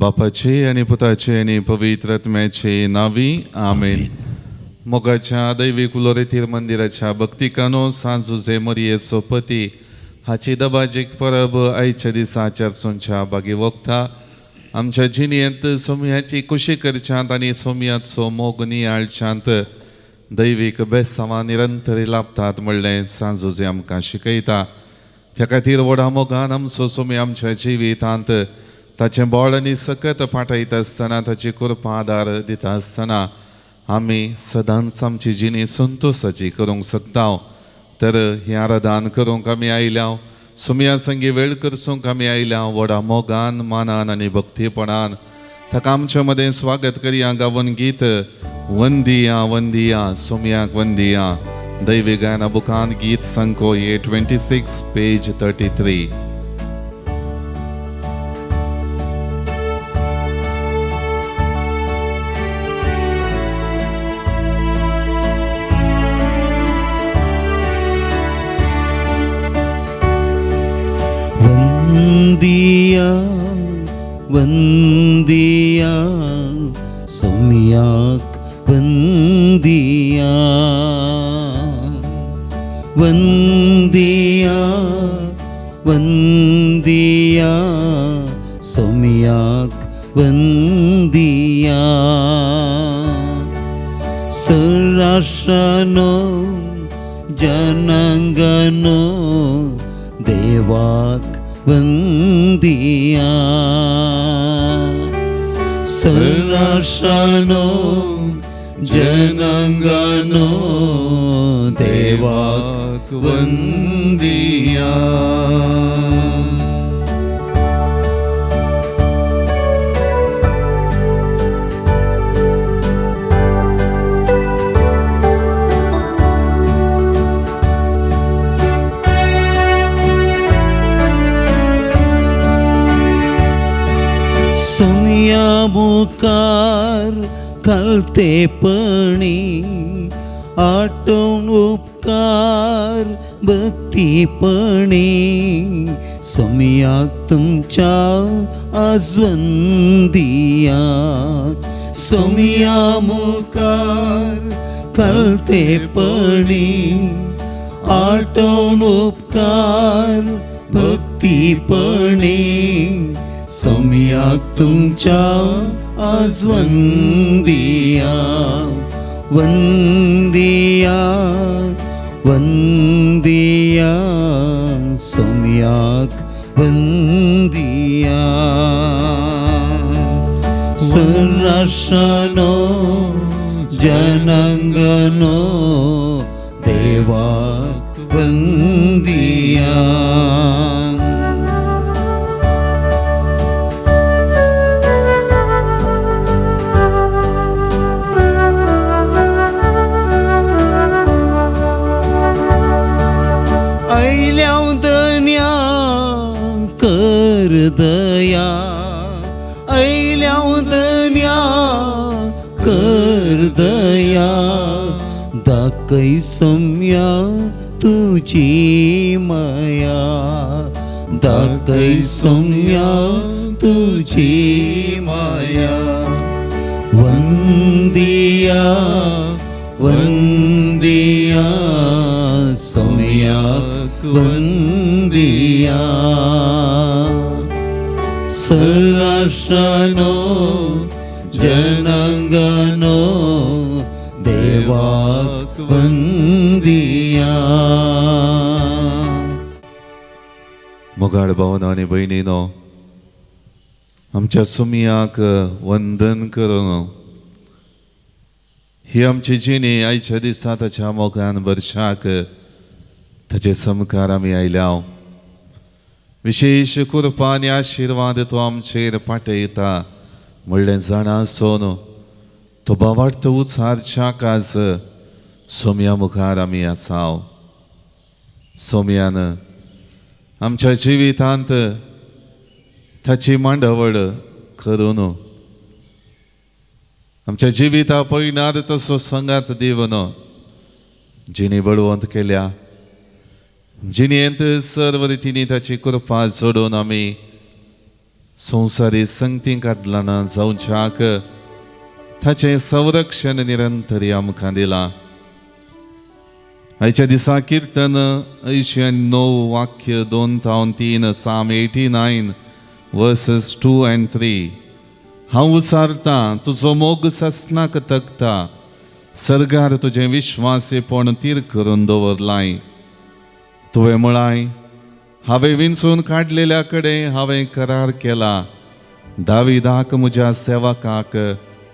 बापाचे आनी पुताचे आनी पवित्र आत्म्याचे नावी आमेन. मोगाच्या दैवीक उलोरेतीर मंदिराच्या भक्तिकानो सांजुजे मरियेचो पती हाची दबाजीक परब आयच्या दिसा चर्चूंच्या बागी वखता आमच्या जिणेंत सोमयाची कुशी करच्यांत आनी सोमयाचो मोग नियाळच्यांत दैवीक बेसांवां निरंतर लाभतात म्हणलें सांजुजे आमकां शिकयता. त्या खातीर व्हडा मोगान आमचो सोमी आमच्या जिवितांत ताचें बळ आनी सकत पाठयता आसतना ताची कृपा आदार दिता आसतना आमी सदांच आमची जिणी संतोशाची करूंक शकता. तर हें आराधन करूंक आमी आयल्या, सोमया संगी वेळ करसूंक आमी आयल्या. व्हडा मोगान, मानान आनी भक्तीपणान ताका आमच्या मदें स्वागत करया. गावन गीत वंदिया वंदिया सोमयाक वंदिया. दैवी गायना बुकान गीत संको 826 पेज 33. वंदिया वंदिया सोमयाक वंदिया, वंदिया वंदिया सोमयाक वंदिया. सराष्ट्रानो जनांगनो देवाक वंदिया, सराष्ट्रानो जनांगनो देवाक वंदिया. सोमया मुखार कलतेपणी आठवण उपकार भक्तीपणी सोमयाक तुमच्या आजवंदिया. सोमया मुखार कलतेपणी आठवण उपकार भक्तीपणी सोमयाक तुमच्या आजवंदिया. वंदिया वंदिया सोमयाक वंदिया. सराष्ट्रानो जनांगनो देवाक वंदिया. ऐल्याव दन्या कर दया, ऐल्याव दन्या कर दया, दाखय सोम्या तुझी माया, दाखय सोम्या तुझी माया. वंदिया वंदिया सोमयाक वंदिया. सराष्ट्रानो जनांगनो देवाक वंदिया. मोगाळ भावनो आनी भयणीनो, आमच्या सुमयाक वंदन करून ही आमची जिणी आयच्या दिसा ताच्या मोगान वर्षाक ताचे समकार आमी आयल्या. विशेश कृपा आनी आशिर्वाद तो आमचेर पाठयता म्हणलें जाणा आसून तो बावार्थ उचारच्याक आज सोमया मुखार आमी आसा. सोमयान आमच्या जिवितांत ताची मांडावळ करून आमच्या जिविता पयणार तसो संगात दिवन जिणी बळवंत केल्या. जिणेंत सर्व रितींनी ताची कृपा जोडून आमी संवसारी संगतींक आदलाना जावच्याक ताचें संरक्षण निरंतरी आमकां दिलां. आयच्या दिसा किर्तन 89 वाक्य 2 तावन 3, Psalm 89 verses 2 and 3. हांव उचारतां तुजो मोग सासणाक तगता, सर्गार तुजें विश्वासेपण तीर करून दवरलाय. तुवें म्हळाय, हांवें विंचून काडलेल्या कडेन हांवें करार केला, दाविदाक म्हज्या सेवकाक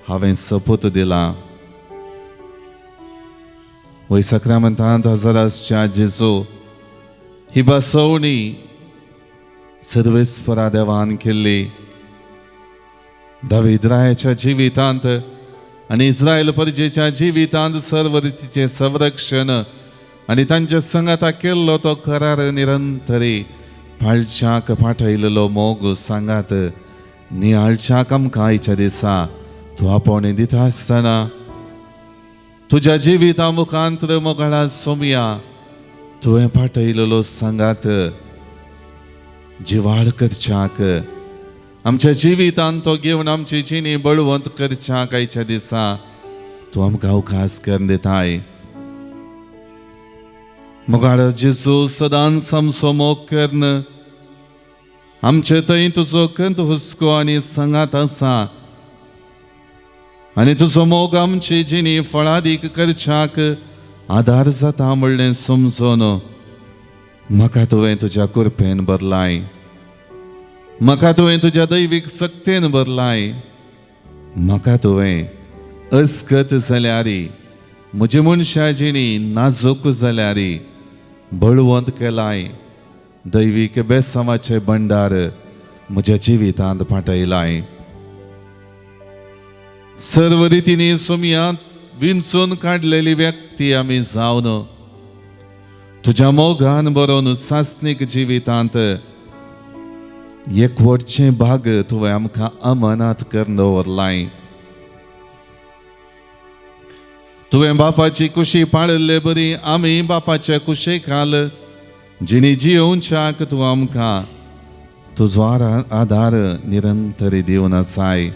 हांवें सपूत दिला. वय सक्रामंतांत हजारासच्या जेजू ही बसवणी सर्वेस्परा देवान केल्ली. दावीद रायाच्या जिवितांत आनी इस्रायल परजेच्या जिवितांत सर्व रितीचें संरक्षण आनी तांच्या संगाता केल्लो तो करार निरंतरी पाळच्याक पाठयलेलो मोग सांगात नियाळच्याक आमकां आयच्या दिसा तूं आपोवणें दिता आसतना तुज्या जिविता मुखांत मोगाळा सोमया तुवें पाठयलेलो सांगात जिवाळ करच्याक आमच्या जिवितान तो घेवन आमची जिणी बळवंत करच्याक आयच्या दिसा तूं आमकां अवकाश करून दिताय. मोगाळ जेजू, सदांच आमचो मोग करन आमचे थंय तुजो कंत हुस्को आनी सांगात आसा आनी तुजो मोग आमची जिणी फळादीक करच्याक आदार जाता म्हणलें समजून म्हाका तुवें तुज्या कृपेन बदलाय, म्हाका तुवें तुज्या दैवीक सक्तेन बदलाय, म्हाका तुवें अस्कत जाल्यार म्हजी मनशा जिणी नाजूक जाल्यार बळवंत केलाय, दैवीक बेसांवाचें भंडार म्हज्या जिवितांत पाठयलाय. सर्व रितींनी सोमयांत विंचून काडलेली व्यक्ती आमी जावन तुज्या मोगान बरोवन सासणीक जिवितांत एकवटचें भाग तुवें आमकां अमनात करून दवरलाय. तुवें बापाची कुशी पाळिल्ले बरी आमी बापाच्या कुशे खाल जिणी जियोवच्याक तूं आमकां तुजो आदार निरंतरी दिवन आसाय.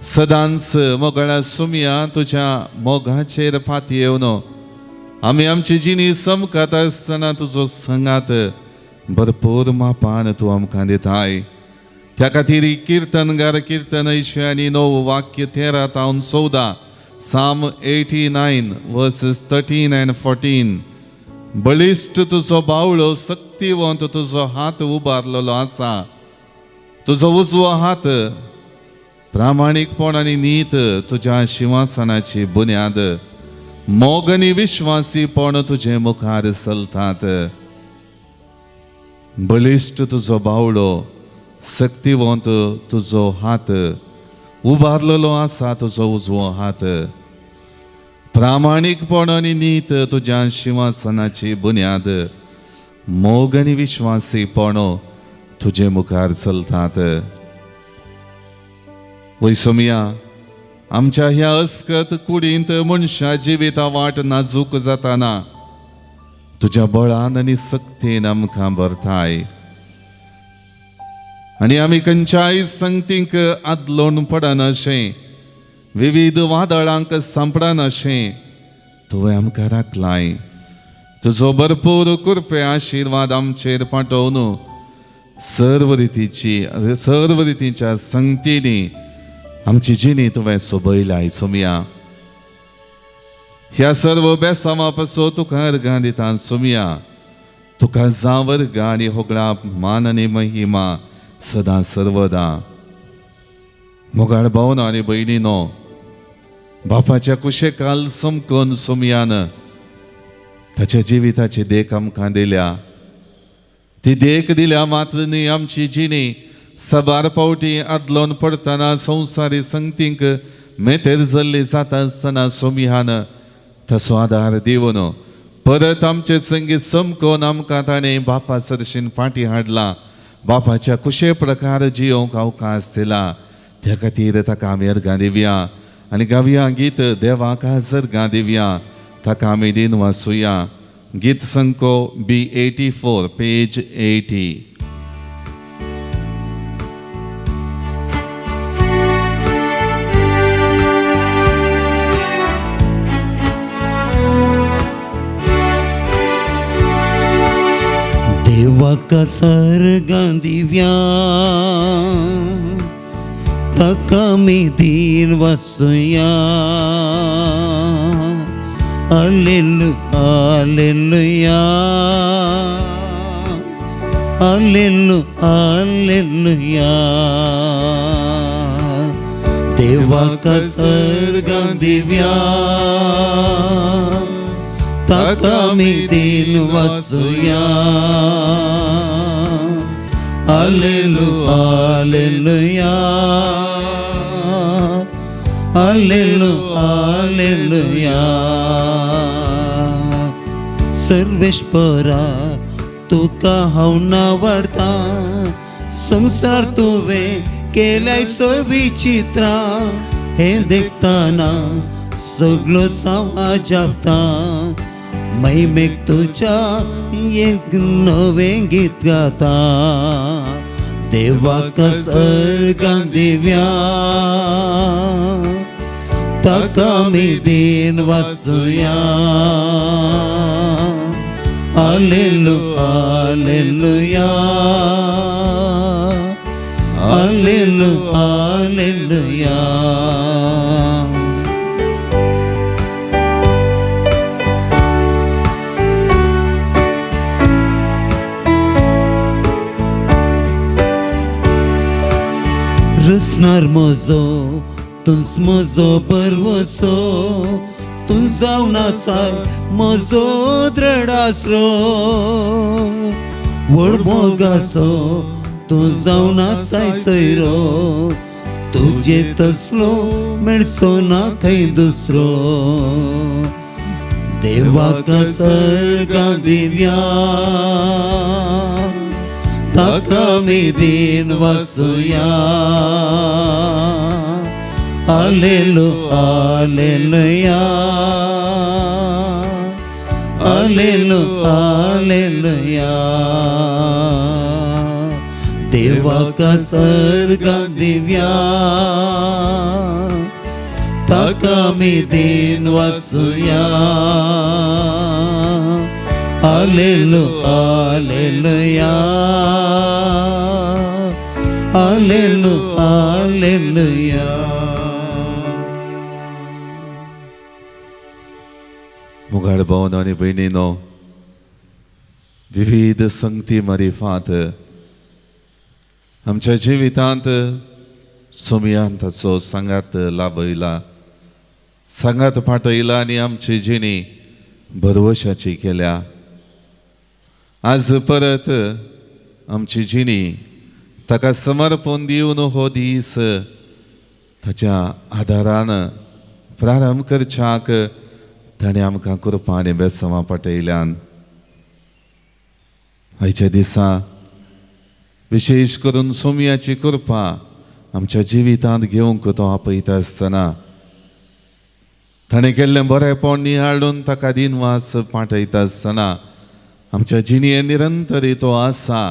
सदांच मोगाळा सुमया तुज्या मोगाचेर फाती येवन आमी आमची जिणी समकात आसतना तुजो संगात भरपूर मापान तूं आमकां दिताय. त्या खातीर किर्तनगार किर्तन 89 वाक्य 13 तावन 14, Psalm 89 verses 13 and 14. बळिश्ट तुजो बावळो, सक्तिवंत तुजो हात उबारलेलो आसा, तुजो उजवो हात प्रामाणीकपण आनी नीत तुज्या शिंवासनाची बुन्याद, मोग आनी विश्वासीपण तुजे मुखार चलतात. बळिश्ट तुजो बावळो, सक्तिवंत तुजो हात उबारलेलो आसा, तुजो उजवो हात प्रामाणीकपण आनी नीत तुज्या शिंवासनाची बुन्याद, मोग आनी विश्वासीपण तुजे मुखार चलतात. वय सोमया, आमच्या ह्या अस्कत कुडींत मनशा जिविता वाट नाजूक जाताना तुज्या बळान आनी सक्तेन आमकां भरताय आनी आमी खंयच्याय संगतींक आदलोवन पडनाशें, विविध वादळांक सांपडनाशें तुवें आमकां राखलाय. तुजो भरपूर कृपे आशिर्वाद आमचेर पाठोवन सर्व रितीची सर्व रितीच्या संगतींनी आमची जिणी तुवें सोबयलाय. सोमया, ह्या सर्व बेसांवा पासून तुका अर्गां दिता. सोमया, तुका जावं आनी होगळा मान आनी महिमा सदां सर्वदा. मोगाळ भावन आनी भयणीनो, बापाच्या कुशेकाल समकून सोमयान ताच्या जिविताची देख आमकां दिल्या. ती देख दिल्या मात्र न्ही, आमची जिणी सबार फावटी आदलोन पडटना संवसारी संगतींक मेतेर जाल्ली जाता आसतना सोमयान तसो आदार दिवन परत आमचे संगीत समकोन आमकां ताणें बापा सरशीन फाटी हाडला, बापाच्या कुशे प्रकार जियोंक अवकाश दिला. त्या खातीर ताका आमी अर्गां दिवया आनी गावया गीत देवाक अर्गां दिवया, ताका आमी दिन वाचुया. गीत संको B 84, page 80. देवाक सर्गां दिव्या ताका आमी दीन वासुया. Alleluia alleluia alleluia alleluia. देवाक सर्गां दिव्या ताका आमी दीन वासुया. Alleluia alleluia alleluia alleluia. सर्वेश्वरा तुका हांव नावडता, संवसार तुवें केल्याय सविचित्रा. हें देखतना सगळो समाज जाता, महिमेक तुज्या एक नवें गीत गाता. देवाक सर्गां दिव्या ताका आमी दीन वासुया. Alleluia alleluia alleluia alleluia. रसनार म्हजो तूंच म्हजो भरवसो, तूं जावन आसाय म्हजो दृढ आसरो. व्हड मोगाचो तूं जावन आसाय सैरो, तुजे तसलो मेळचो ना खंय दुसरो. देवाक सर्गां दिव्या ताका आमी दीन वासुया. Alleluia alleluia alleluia alleluia. देवाक सर्गां दिव्या ताका आमी दीन वासुया. Alleluia alleluia alleluia alleluia. मुगाड भावन आनी भयणीनो, विविध संगती मारिफात आमच्या जिवितांत सोमयान ताचो सांगात लाभयला, सांगात पाठयला आनी आमची जिणी भरवशाची केल्या. आज परत आमची जिणी ताका समर्पण दिवन हो दीस ताच्या आदारान प्रारंभ करच्याक ताणें आमकां कृपा आनी बेसवां पाठयल्यान. आयच्या दिसा विशेश करून सोमयाची कृपा आमच्या जिवितांत घेवंक तो आपयता आसतना ताणें केल्लें बरेंपण निहाळून ताका दिनवास पाठयता आसतना आमच्या जिणये निरंतर तो आसा.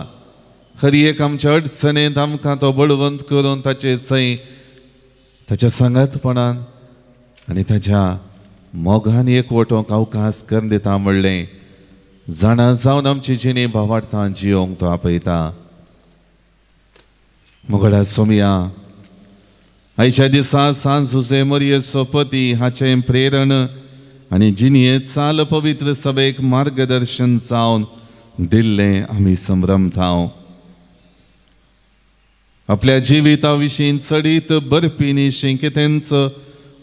हर एक आमच्या अडचणेंत आमकां तो बळवंत करून ताचे सय ताच्या सांगातपणान आनी ताच्या मोगान एकवटोंक अवकाश करून दिता म्हणलें जाणा जावन आमची जिणी भावार्थान जियोंक तो आपयता. मुगडा सोमया, आयच्या दिसा सांज जुजे मरियेचो पती हाचें प्रेरण आनी जिणये चाल पवित्र सभेक मार्गदर्शन जावन दिल्लें आमी संभ्रमताव. आपल्या जिविता विशीं चडीत बरपी न्ही कितेंच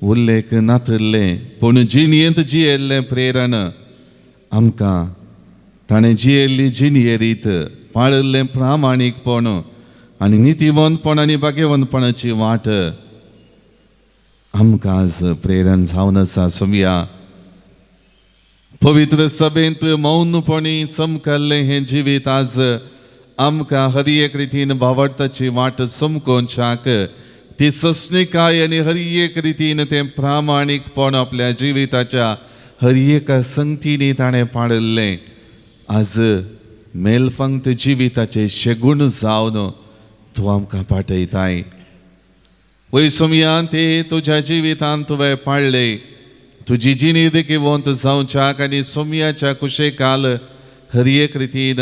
उल्लेख नातिल्लें, पूण जिणयेंत जियेल्लें प्रेरण आमकां ताणें जियेल्ली जिणये रीत पाळिल्लें प्रामाणीकपण आनी नितीवंतपण आनी भाग्यवंतपणाची वाट आमकां आज प्रेरण जावन आसा. सोमया, पवित्र सभेंत मौनपणी चमकल्लें हें जिवीत आज आमकां हर एक रितीन भावार्थाची वाट चमकोवच्याक ती सोंसणिकाय आनी हर एक रितीन तें प्रामाणीकपण आपल्या जिविताच्या हर एका संगतींनी ताणें पाळिल्लें आज मेलफंक्त जिविताचें शेगूण जावन तूं आमकां पाठयताय. वय सोमया, ते तुज्या जिवितांत तुवें पाळ्ळें तुजी जिणी देखीवंत जावच्याक आनी सोमयाच्या कुशेकाल हर एक रितीन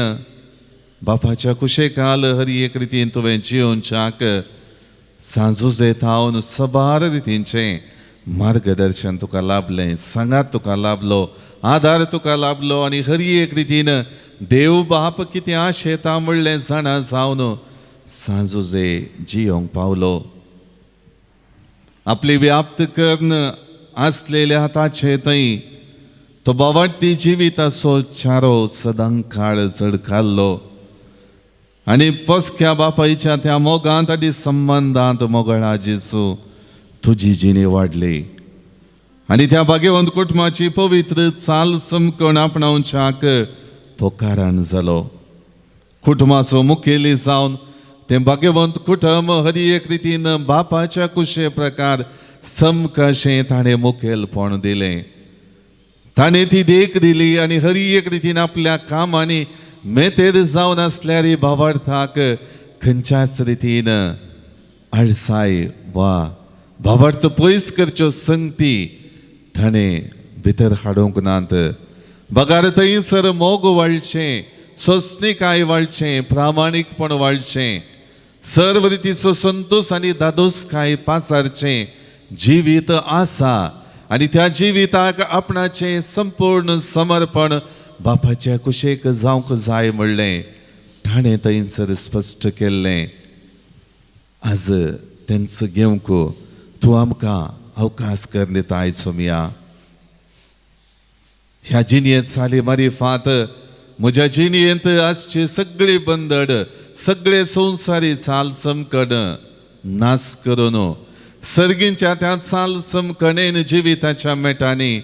बापाच्या कुशेकाल हर एक रितीन तुवें जियोवच्याक सांजुजे थावन सबार रितींचें मार्गदर्शन तुका लाभलें, सांगात तुका लाभलो, आदार तुका लाभलो आनी हर एक रितीन देव बाप कितें आशेता म्हणलें जाणा जावन सांजुजे जियोंक पावलो. आपली व्याप्त कर्ण आसलेल्या ताचे थंय तो बावाटी जिविताचो चारो सदां काळ झडकाल्लो आनी पोसक्या बापायच्या त्या मोगांत आनी संबंदांत मोगळा जेजू तुजी जिणी वाडली आनी त्या भाग्यवंत कुटुंबाची पवित्र चाल समकण आपणावच्याक तो कारण जालो. कुटुंबाचो मुखेली जावन तें भाग्यवंत कुटुंब हर एक रितीन बापाच्या कुशे प्रकार समकशें ताणें मुखेलपण दिलें. ताणें ती देख दिली आनी हर एक रितीन आपल्या कामांनी मेतेर जावन आसल्यार भावार्थाक खंयच्याच रितीन आळसाय वा भावार्थ पयस करच्यो संगती ताणें भितर हाडूंक नात. बगार थंयसर मोग वाळचें, सोंसणीकाय वाळचें, प्रामाणीकपण वाळचें, सर्व रितीचो संतोश आनी दादोसकाय पासारचें जिवीत आसा आनी त्या जिविताक आपणाचें संपूर्ण समर्पण बापाच्या कुशेक जावंक जाय म्हणलें ताणें थंयसर स्पश्ट केल्लें. आज तेंच घेवंक तूं आमकां अवकाश कर दिता सोमिया. ह्या जिणयेंत साली मारिफात म्हज्या जिणयेंत आसची सगळी बंदड, सगळे संवसारी चाल चमकण नास करून सर्गींच्या त्या चाल चमकणेन जिविताच्या मेटांनी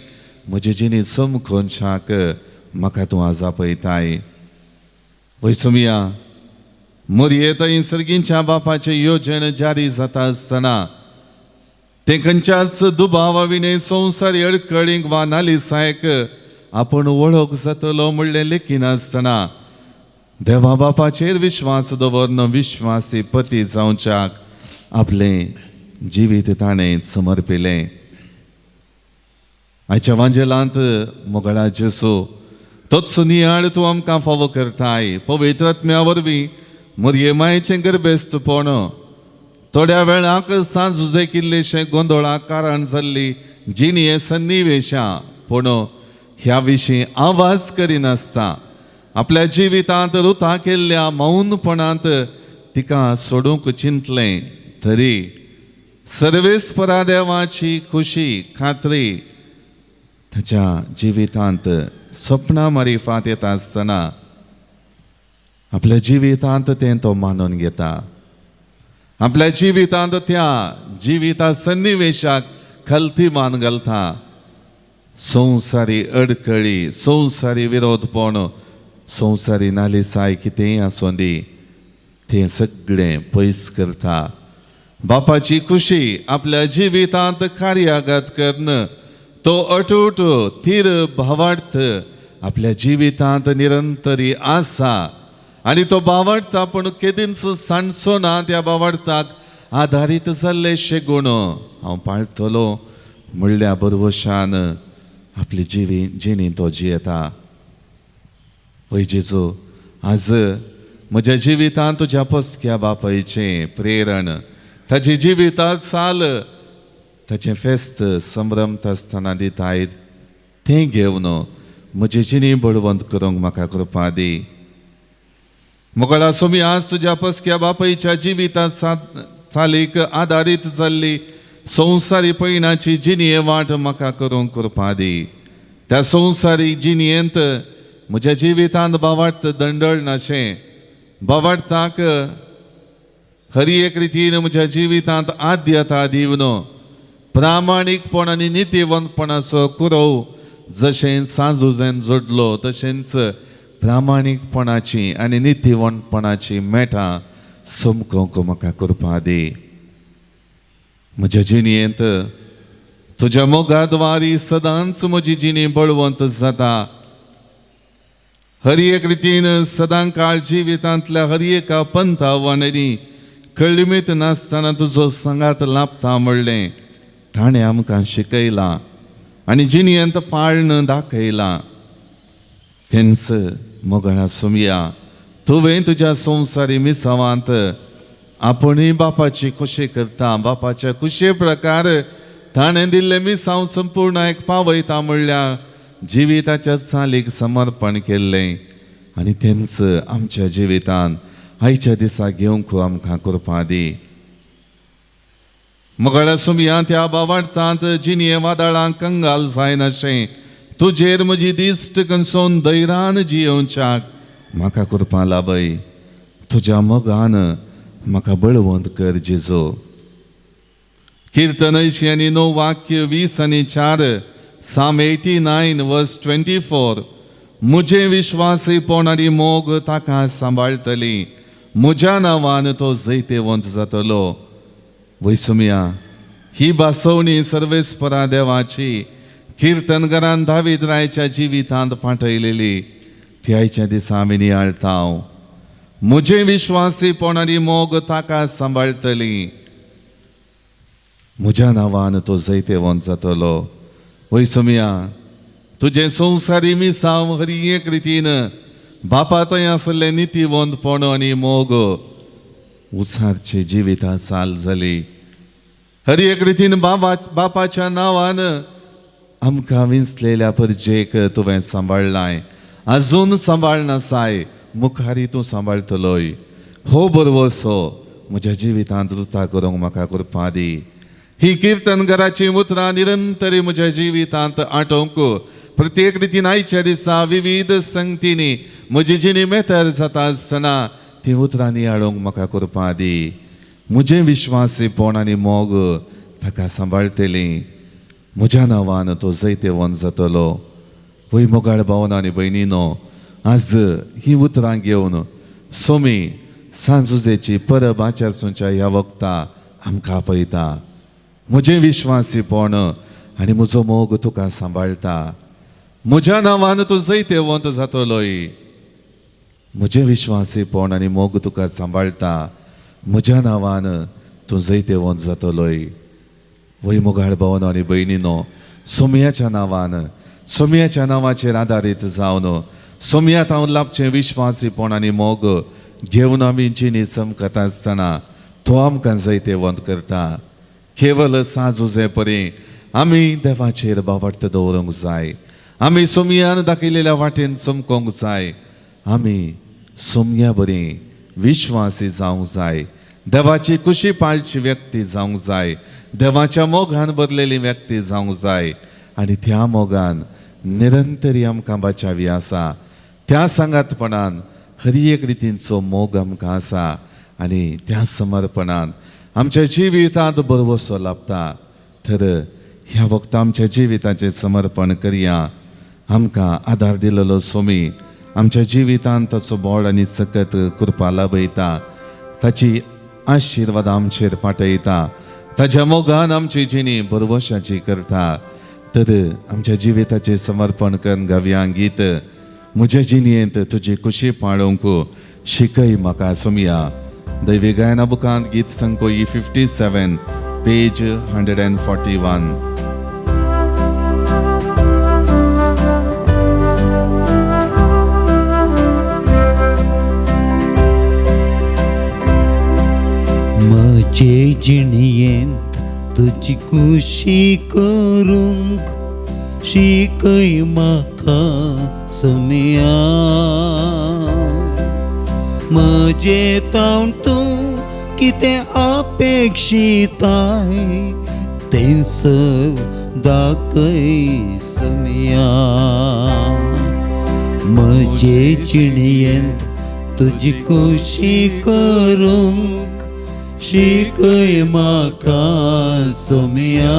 म्हजी जिणी चमकोवच्याक म्हाका तूं आज आपयताय. वय सोमिया, मोरये थंय सर्गींच्या बापाचें योजन जारी जाता आसतना तें खंयच्याच दुबावा विणे संवसारी अडकळींक वा नालिसायक आपूण वळख जातलो म्हणलें लेखिनासतना देवा बापाचेर विश्वास दवरन विश्वासी पती जावच्याक आपलें जिवीत ताणें समर्पिलें. आयच्या वांजेलांत मोगळा जेसू तोच नियाळ तूं आमकां फावो करताय. पवित्र आत्म्या वरवीं मोरये मायेचें गर्भेस्तपण थोड्या वेळाक सांज किल्लेशें गोंदळाक कारण जाल्ली जिणये सन्निवेशां पूण ह्या विशीं आवाज करिनासता आपल्या जिवितांत रुता केल्ल्या मौनपणांत तिका सोडूंक चिंतलें तरी सर्वेस्परा देवाची खुशी खात्री ताच्या जिवितांत सपनां मारिफात येता आसतना आपल्या जिवितांत तें तो मानून घेता. आपल्या जिवितांत त्या जिविता सन्निवेशाक खलती मान घालता. संवसारी अडकळी, संवसारी विरोधपण, संवसारी नालिसाय कितेंय आसूं दी तें सगळें पयस करता. बापाची खुशी आपल्या जिवितांत कार्यागत करून तो अटूट थीर भावार्थ आपल्या जिवितांत निरंतरी आसा आनी तो भावार्थ आपूण केदींच सांडचो ना. त्या भावार्थाक आदारीत जाल्ले शेगुण हांव पाळटलो म्हणल्या बरवशान आपली जिवी जिणी तो जियेता. वय जेजू, आज म्हज्या जिवितांत तुज्या पोसक्या बापायचें प्रेरण, ताजी जिवितांत चाल, ताचें फेस्त संभ्रमता आसतना दितायत तें घेवन म्हजी जिणी बळवंत करूंक म्हाका कृपा दी. मोगळा सोमी, आज तुज्या पसक्या बापायच्या जिविता चालीक आदारीत जाल्ली संवसारी पयणाची जिणये वाट म्हाका करूंक कृपा दी. त्या संवसारी जिणयेंत म्हज्या जिवितांत बावार्थ दंडळ नाशें, बावार्थाक हर एक रितीन म्हज्या जिवितांत आद्यता दिवन प्रामाणीकपण आनी नितीवंतपणाचो कुरव जशें सांजुजेन जोडलो तशेंच प्रामाणीकपणाची आनी नितीवंतपणाची मेटां समकोवंक म्हाका कृपा दी. म्हज्या जिणयेंत तुज्या मोगाद्वारी सदांच म्हजी जिणी बळवंत जाता. हर एक रितीन सदां काळ जिवितांतल्या हर एका पंथावांनी कळमीत नासतना तुजो सांगात लाभता म्हणलें ताणें आमकां शिकयलां आनी जिणयेंत पाळण दाखयलां. तेंच मोगळा सुमया तुवें तुज्या संवसारी मिसावांत आपणूय बापाची खोशी करता, बापाच्या खुशे प्रकार ताणें दिल्लें मिसांव संपूर्ण एक पावयता म्हणल्यार जिविताच्या चालीक समर्पण केल्लें आनी तेंच आमच्या जिवितान आयच्या दिसा घेवंक आमकां कृपा दी. मगळ्या सुमया त्या बावाडटांत जिणये वादळांक कंगाल जायनाशें तुजेर म्हजी दिश्ट कनसोन धैर्यान जियोवच्याक म्हाका कृपा लाभय. तुज्या मोगान म्हाका बळवंत कर जेजो. किर्तन 89 वाक्य 20 आनी 4, Psalm 89 verse 24. म्हजें विश्वासीपण आनी मोग ताका सांबाळटली, म्हज्या नांवान तो जैतेवंत जातलो. वैसुमया ही भासवणी सर्वेस्परा देवाची किर्तनगरान दावीद रायच्या जिवितांत पाठयलेली ती आयच्या दिसा आमी नियाळता. म्हजें विश्वासीपण आनी मोग ताका सांबाळटली, म्हज्या नांवान तो जैतेवंत जातलो. वैसुमया तुजें संवसारी मिसांव हरी एक रितीन बापा थंय आसलें नितीवंतपण आनी मोग उसारचे जिविता चाल जाली. हर एक रितीन बापाच्या नांवान आमकां विंचलेल्या परजेक तुवें सांबाळ्ळाय, आजून सांबाळनासाय, मुखारी तूं सांबाळटलोय. हो बरवसो म्हज्या जिवितांत रुता करूंक म्हाका कृपा दी. ही किर्तनगराची उतरां निरंतरी म्हज्या जिवितांत आटोवंक प्रत्येक रितीन आयच्या दिसा विविध संगतींनी म्हजी जिणी मेतर जाता आसतना ती उतरां नियाळूंक म्हाका कृपा दी. म्हजें विश्वासीपण आनी मोग ताका सांबाळटली, म्हज्या नांवान तो जैतेवंत जातलो. वय मोगाळ भावना आनी भयणीनो, आज ही उतरां घेवन सोमी सांजुजेची परब आचारसूंच्या ह्या वखता आमकां आपयता. म्हजें विश्वासीपण आनी म्हजो मोग तुका सांबाळटा, म्हज्या नांवान तूं जैतेवंत जातलोय. म्हजें विश्वासीपण आनी मोग तुका सांबाळटा, म्हज्या नांवान तूं जैतेवंत जातलोय. वय मोगाळ भावना आनी भयणीनो, सोमयाच्या नांवान, सोमयाच्या नांवाचेर आदारीत जावन सोमया तावन लाभचें विश्वासीपण आनी मोग घेवन आमी जिणी चमकता आसतना तो आमकां जैतेवंत करता. केवल साजुजे परी आमी देवाचेर बावडत दवरूंक जाय, आमी सोमयान दाखयलेल्या वाटेन चमकोंक जाय, आमी सोमया बरी विश्वासी जावंक जाय, देवाची खुशी पाळची व्यक्ती जावंक जाय, देवाच्या मोगान बदलेली व्यक्ती जावंक जाय आनी त्या मोगान निरंतरी आमकां बचावी आसा. त्या सांगातपणान हर एक रितींचो मोग आमकां आसा आनी त्या समर्पणान आमच्या जिवितांत बरवसो लाभता. तर ह्या वखता आमच्या जिविताचें समर्पण करया. आमकां आदार दिलेलो सोमी आमच्या जिवितांत ताचो बोड आनी सकत कृपा लाभयता, ताची आशिर्वाद आमचेर पाठयता, ताच्या मोगान आमची जिणी बरवशाची करता. तर आमच्या जिविताचें समर्पण करून गावया गीत म्हज्या जिणेंत तुजी खुशी पाळोवंक शिकय म्हाका सोमया. दैवी गायना बुकांत गीत संकोई 57 पेज 141. म्हजे जिणेंत तुजी खुशी करूंक शिकय म्हाका समया. म्हजे तावन तूं कितें अपेक्षिताय तें सव दाखय समया. म्हजे जिणेंत तुजी खुशी करूंक शिकय म्हाका सोमया.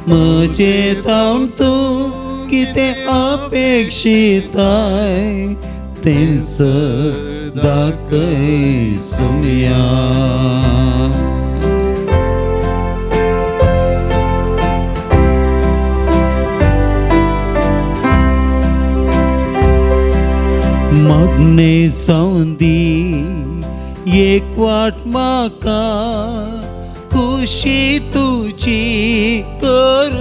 म्हजे तावन तूं कितें अपेक्षिताय तें दाखय सोमया. मागणे जावन दी एक वाट म्हाका खुशी तुजी करूंक,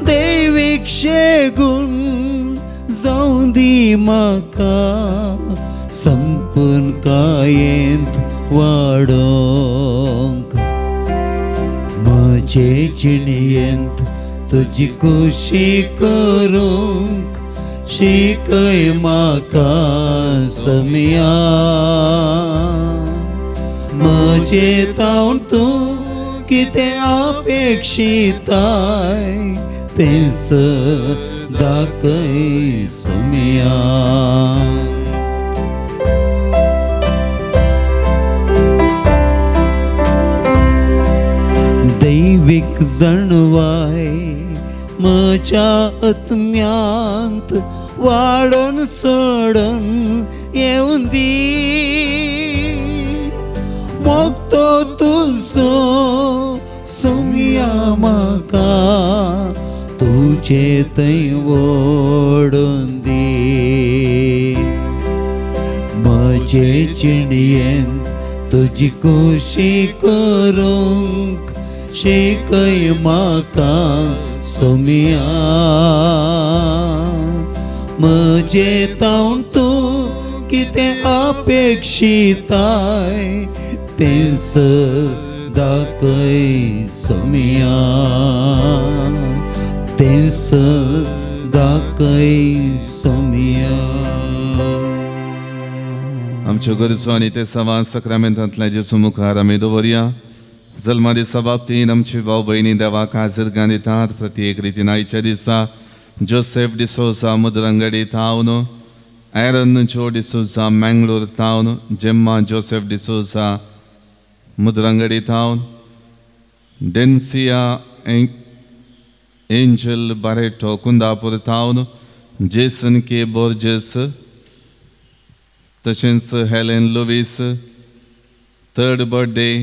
दैवीक शेगूण म्हाका संपूर्णकायेंत वाडोवंक म्हजे जिणेंत तुजी खुशी करूंक शिकय म्हाका समया म्हजे तावन तूं कितें अपेक्षिताय तें दाखय समया. दैवीक जाणवाय म्हज्या आत्म्यांत वाडोन सोडून येवन दी मोगतो तुजो सोमया म्हाका तुजे थंय ओडून दी म्हजे जिणेंत तुजी खुशी करूंक शिकय म्हाका सोमया म्हजे तावन तूं कितें अपेक्षिताय तें दाखय सोमया तें दाखय सोमया. आमच्यो गरजो आनी ते सवां सक्रामेंतांतल्या जेजू मुखार आमी दवरया. जल्मा दिसा बाबतीन आमची भाव भयणी देवाक हाजीर दितात. प्रत्येक रितीन आयच्या दिसा जोसेफ डिसोजा मुद्रंगडी थावन, एरन जो डिसोजा मँगलोर थावन, जेम्मा जोसेफ डिसोजा मुद्रंगडी थावन, डेन्सिया एंजल बारेटो कुंदापूर थावन, जेसन के बोर्जेस तशेंच Helen Luis, third birthday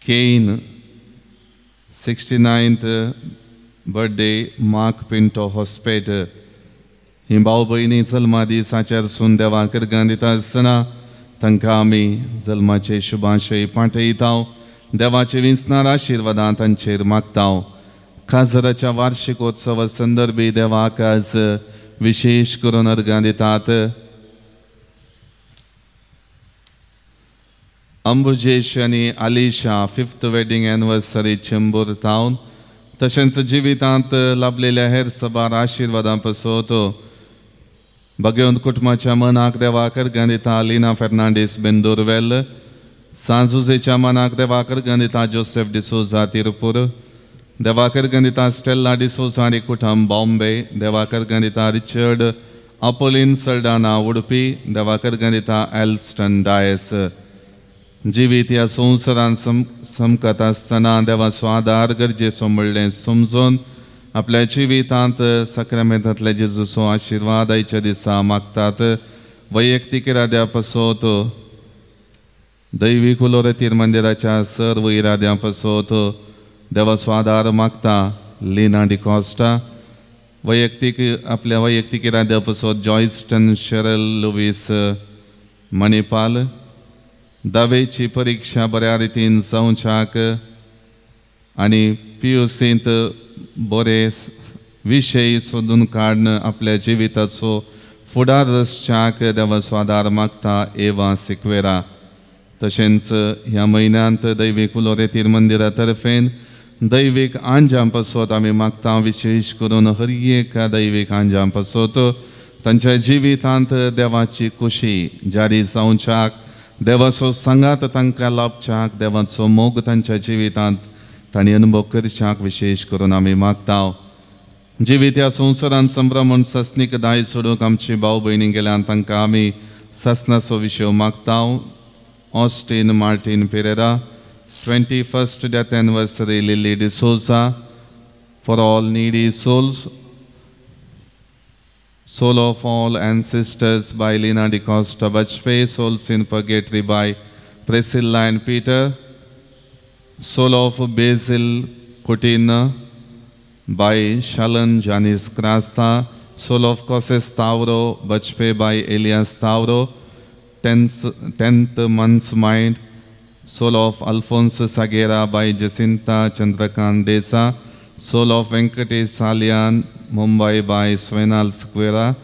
Kane, 69th birthday Mark Pinto Hospet. ही भाव भयणी जल्मा दिसाचेर सून देवाक अर्गां दिता आसतना तांकां आमी जल्माचे शुभाशय पाठयता. देवाचे विंचणार आशिर्वादां तांचेर मागता. काजराच्या वार्षिकोत्सवा संदर्भी देवाक आज विशेश करून अर्गां दितात. अंबुजेश आनी Alisha 5th wedding anniversary Chembur town. तशेंच जिवितांत लाभलेल्या हेर सबार आशिर्वादां पसोत भगवंत कुटुंबाच्या मनाक देवाक अर्गां दिता लिना फेर्नांडीस बेंदुरवेल. सांजुजेच्या मनाक देवाक अर्गां दिता जोसेफ डिसोजा तिरुपूर. देवाक अर्गां दिता स्टेल्ला डिसोजा आनी कुटुंब बॉम्बे. देवाक अर्गां दिता रिचर्ड अपोलीन सल्डाना उडपी. देवाक अर्गां दिता एल्स्टन डायस. जिवीत ह्या संवसारान समकत आसतना देवाचो आदार गरजेचो म्हणलें समजून आपल्या जिवितांत सक्रामेंतांतल्या जेजूचो आशिर्वाद आयच्या दिसा मागतात. वैयक्तीक इराद्या पासत दैवीक उलोरतीर मंदिराच्या सर्व इराद्यां पासत देवाचो आदार मागता लिना डिकॉस्टा. वैयक्तीक आपल्या वैयक्तीक इराद्या पासत जॉयस्टन शेरल लुवीस मणिपाल. धावेची परिक्षा बऱ्या रितीन जावच्याक आनी पी you सींत बरे विशय सोदून काडून आपल्या जिविताचो फुडार रचच्याक देवाचो आदार मागता एवा सिक्वेरा. तशेंच ह्या म्हयन्यांत दैवीक उलोरेतीर मंदिरा तर्फेन दैवीक आंजां पासत आमी मागता. विशेश करून हर एका दैवीक आंजां पासत तांच्या जिवितांत देवाची खुशी जारी जावच्याक, देवाचो सांगात तांकां लाभच्याक, देवाचो मोग तांच्या जिवितांत तांणी अनुभव करच्याक विशेश करून आमी मागता. जिवीत ह्या संवसारांत संभ्रमण सासणीक दाय सोडूंक आमची भाव भयणी गेल्यान तांकां आमी सासणाचो विशय मागता. Austin Martin Pereira, 21st death anniversary Lily D'Souza, for all needy souls, soul of all ancestors by Lina D'Costa Bajpayee, souls in purgatory by Priscilla and Peter, soul of Basil Coutinho by Shalan Janis Krasta, soul of Cosses Tavro Bajpayee by Elias Tavro, 10th month's mind, soul of Alfonso Sagera by Jacinta Chandrakant Desa, soul of Venkatesh Salian, Mumbai by Swenal Squera,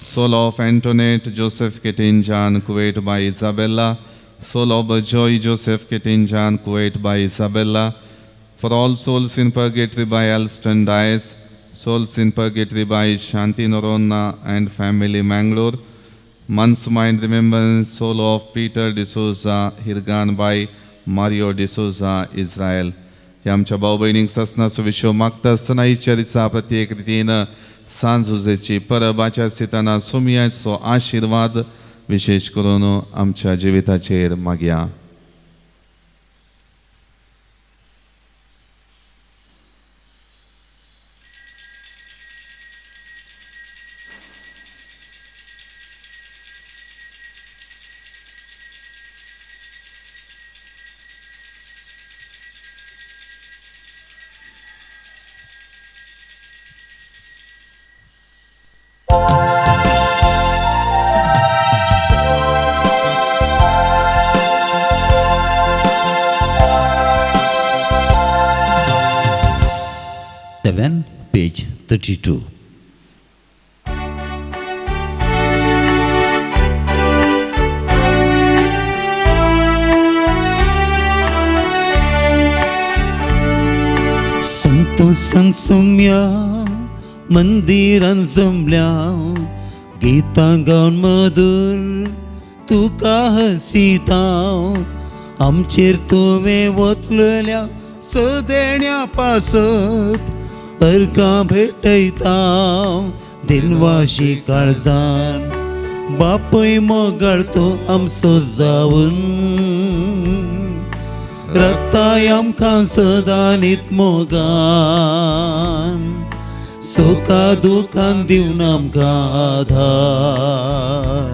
Soul of Antoinette Joseph Ketinjan Kuwait by Isabella, soul of Joy Joseph Ketinjan Kuwait by Isabella, for all souls in purgatory by Alston Dias, souls in purgatory by Shanti Norona and family Mangalore, month's mind remembrance soul of Peter D'Souza Hirgan by Mario D'Souza Israel. ह्या आमच्या भाव भयणींक सासनाचो विश्व मागता आसतना इच्छा दिसा प्रत्येक रितीन सांजुजेची परब आचारसिताना सुमयाचो आशिर्वाद विशेश करून आमच्या जिविताचेर मागया. Page 32. संतोषान सुम्या मंदिरान जमल्या, गीतां गावन मधुर तुका हसिता, आमचेर तुवें वतलेल्या सदेण्या पासत अर्गां भेटयता, दिनवाशी काळजान बापूय मोगाळ तो आमचो जावन, रक्ताय आमकां सदांनीत मोगान, सुखा दुखान दिवन आमकां आधार,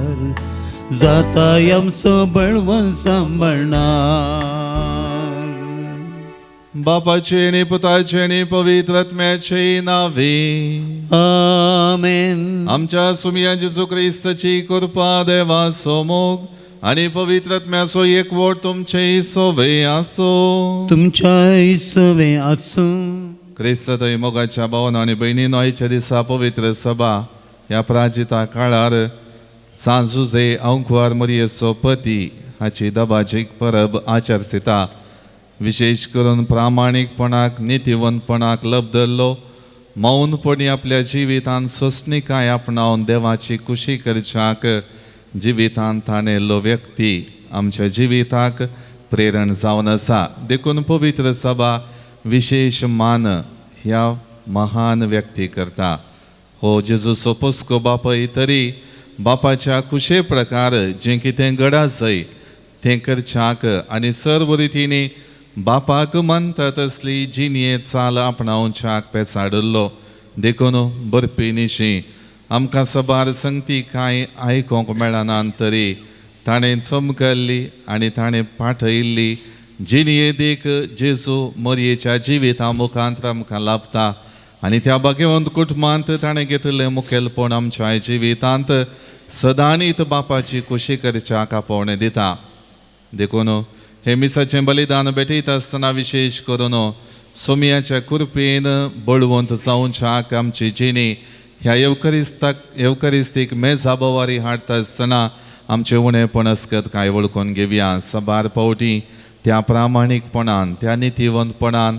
जाताय आमचो बळवंत सांबाळणार. बापाचे आनी पुताचे आनी पवित्र आत्म्याचे नावे आमेन. आमच्या सुमया जेजू क्रिस्ताची कृपा, देवाचो मोग आनी पवित्र आत्म्याचो एकवट तुमचे सोवे आसो. तुमच्या सोवे आसूं. क्रिस्त थंय मोगाच्या भावना आनी भयणीनो, आयच्या दिसा पवित्र सभा ह्या प्राजिता काळार सांजुजे अंकुवार मरियेचो पती हाची दबाजीक परब आचरसिता. विशेश करून प्रामाणीकपणाक, नितीवंतपणाक लब्धल्लो, मौनपणी आपल्या जिवितांत सोंसणीकाय आपणावन देवाची कुशी करच्याक जिवितांत ताणेल्लो व्यक्ती आमच्या जिविताक प्रेरण जावन आसा. देखून पवित्र सभा विशेश मान ह्या महान व्यक्ती करता. हो जेजूचो पोसको बापय तरी बापाच्या कुशे प्रकार जें कितें घडा जाय तें करच्याक आनी सर्व रितींनी बापाक मानता तसली जिणये चाल आपणावच्याक पेसाडिल्लो. देखून बरपी निशी आमकां सबार संगती कांय आयकूंक मेळना तरी ताणें चमकल्ली आनी ताणें पाठयल्ली जिणये देख जेजू मरयेच्या जिविता मुखांत आमकां लाभता आनी त्या भाग्यवंत कुटुंबांत ताणें घेतिल्लें मुखेलपण आमच्या जिवितांत सदांनीत बापाची कुशी करच्याक आपोवणें दिता. देखून हे मिसाचें बलिदान भेटयता आसतना विशेश करून सोमयाच्या कृपेन बळवंत जावच्याक आमची जिणी ह्या येवकरिस्तीक मेजा बोवारी हाडटा आसतना आमचें उणेपण अस्कत कांय वळखून घेवया. सबार पावटी त्या प्रामाणीकपणान, त्या नितीवंतपणान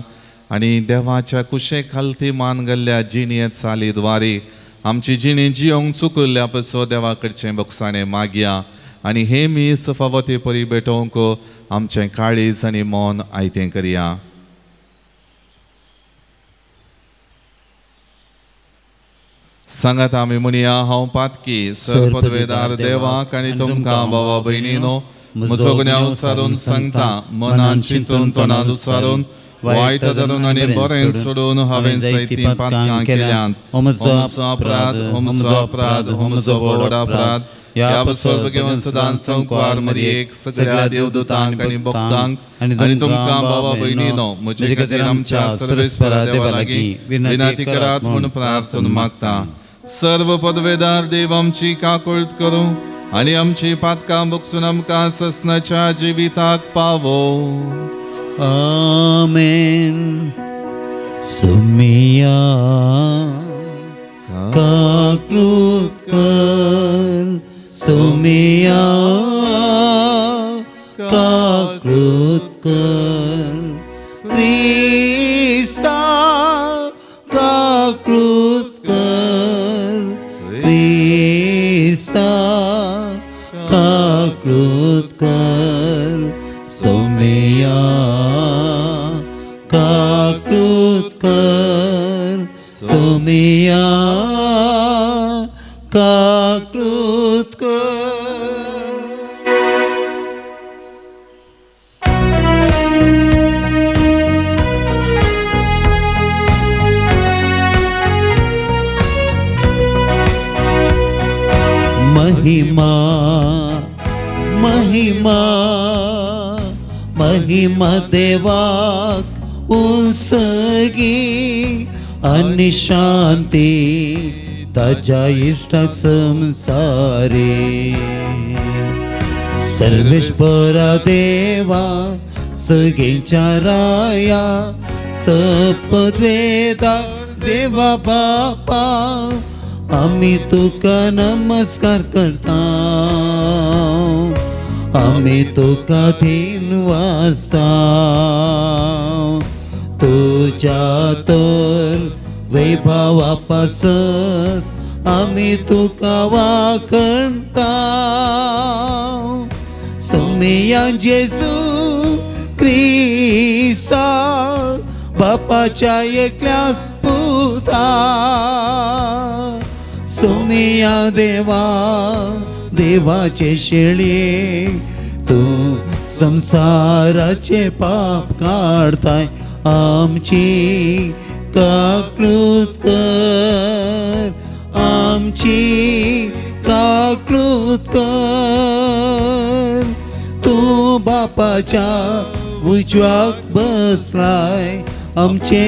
आनी देवाच्या कुशे खालती मान गेल्ल्या जिणये चालीद्वारे आमची जिणी जियोंक चुकल्ल्या पसो देवा कडचें बोगसाणें मागया आनी हे मीस फावो ते परी भेटोवंक आमचें काळीज आनी मन आयतें करया. सांगात आमी म्हणया, हांव पातकी सरपदवेदार देवाक आनी तुमकां भावा भयणीनो म्हजो गुन्यांव सारून सांगता, मनान चिंतून तोंडान उच्चारून वायट धरून आनी बरें सोडून हांवें जायतीं पातकां केल्यांत. हो म्हजो अपराध, हो म्हजो अपराध, हो म्हजो व्हड अपराध. ह्या पासत घेवन सदांच संवसार मरयेक सगळ्या देवदूतांक आनी भक्तांक आनी तुमकां भावा भयणीनो म्हजे खातीर आमच्या सर्वेस्परा देवा लागीं विनंती करात म्हूण प्रार्थना मागता. सर्व पदवेदार देव आमची काकुळट करूं आनी आमची पातकां भोगसून आमकां ससनाच्या जिविताक पावो. आमेन. सुमिया काकळूत कर सोमिया काकळूत कर क्रिस्ता काकळूत कर क्रिस्ता काकळूत कर सोमिया काकळूत कर सोमिया काकळूत कर. महिमा महिमा महिमा देवाक उंसगी आनी शांती ताज्या इश्टाक संसारी. सर्वेश्वरा देवा सगळ्यांच्या राया सपद्वेदा देवा बापा आमी तुका नमस्कार करता आमी तुका धीन वाजता तुज्या तर वैभवा पासत आमी तुका वाखणता. सोमिया जेजू क्रिस्ता बापाच्या एकल्या पुता सोमिया देवा देवाचे शेळये तूं संसाराचे पाप काडताय आमची काकळूत कर आमची काकळूत कर. तूं बापाच्या उजव्याक बसलाय आमचे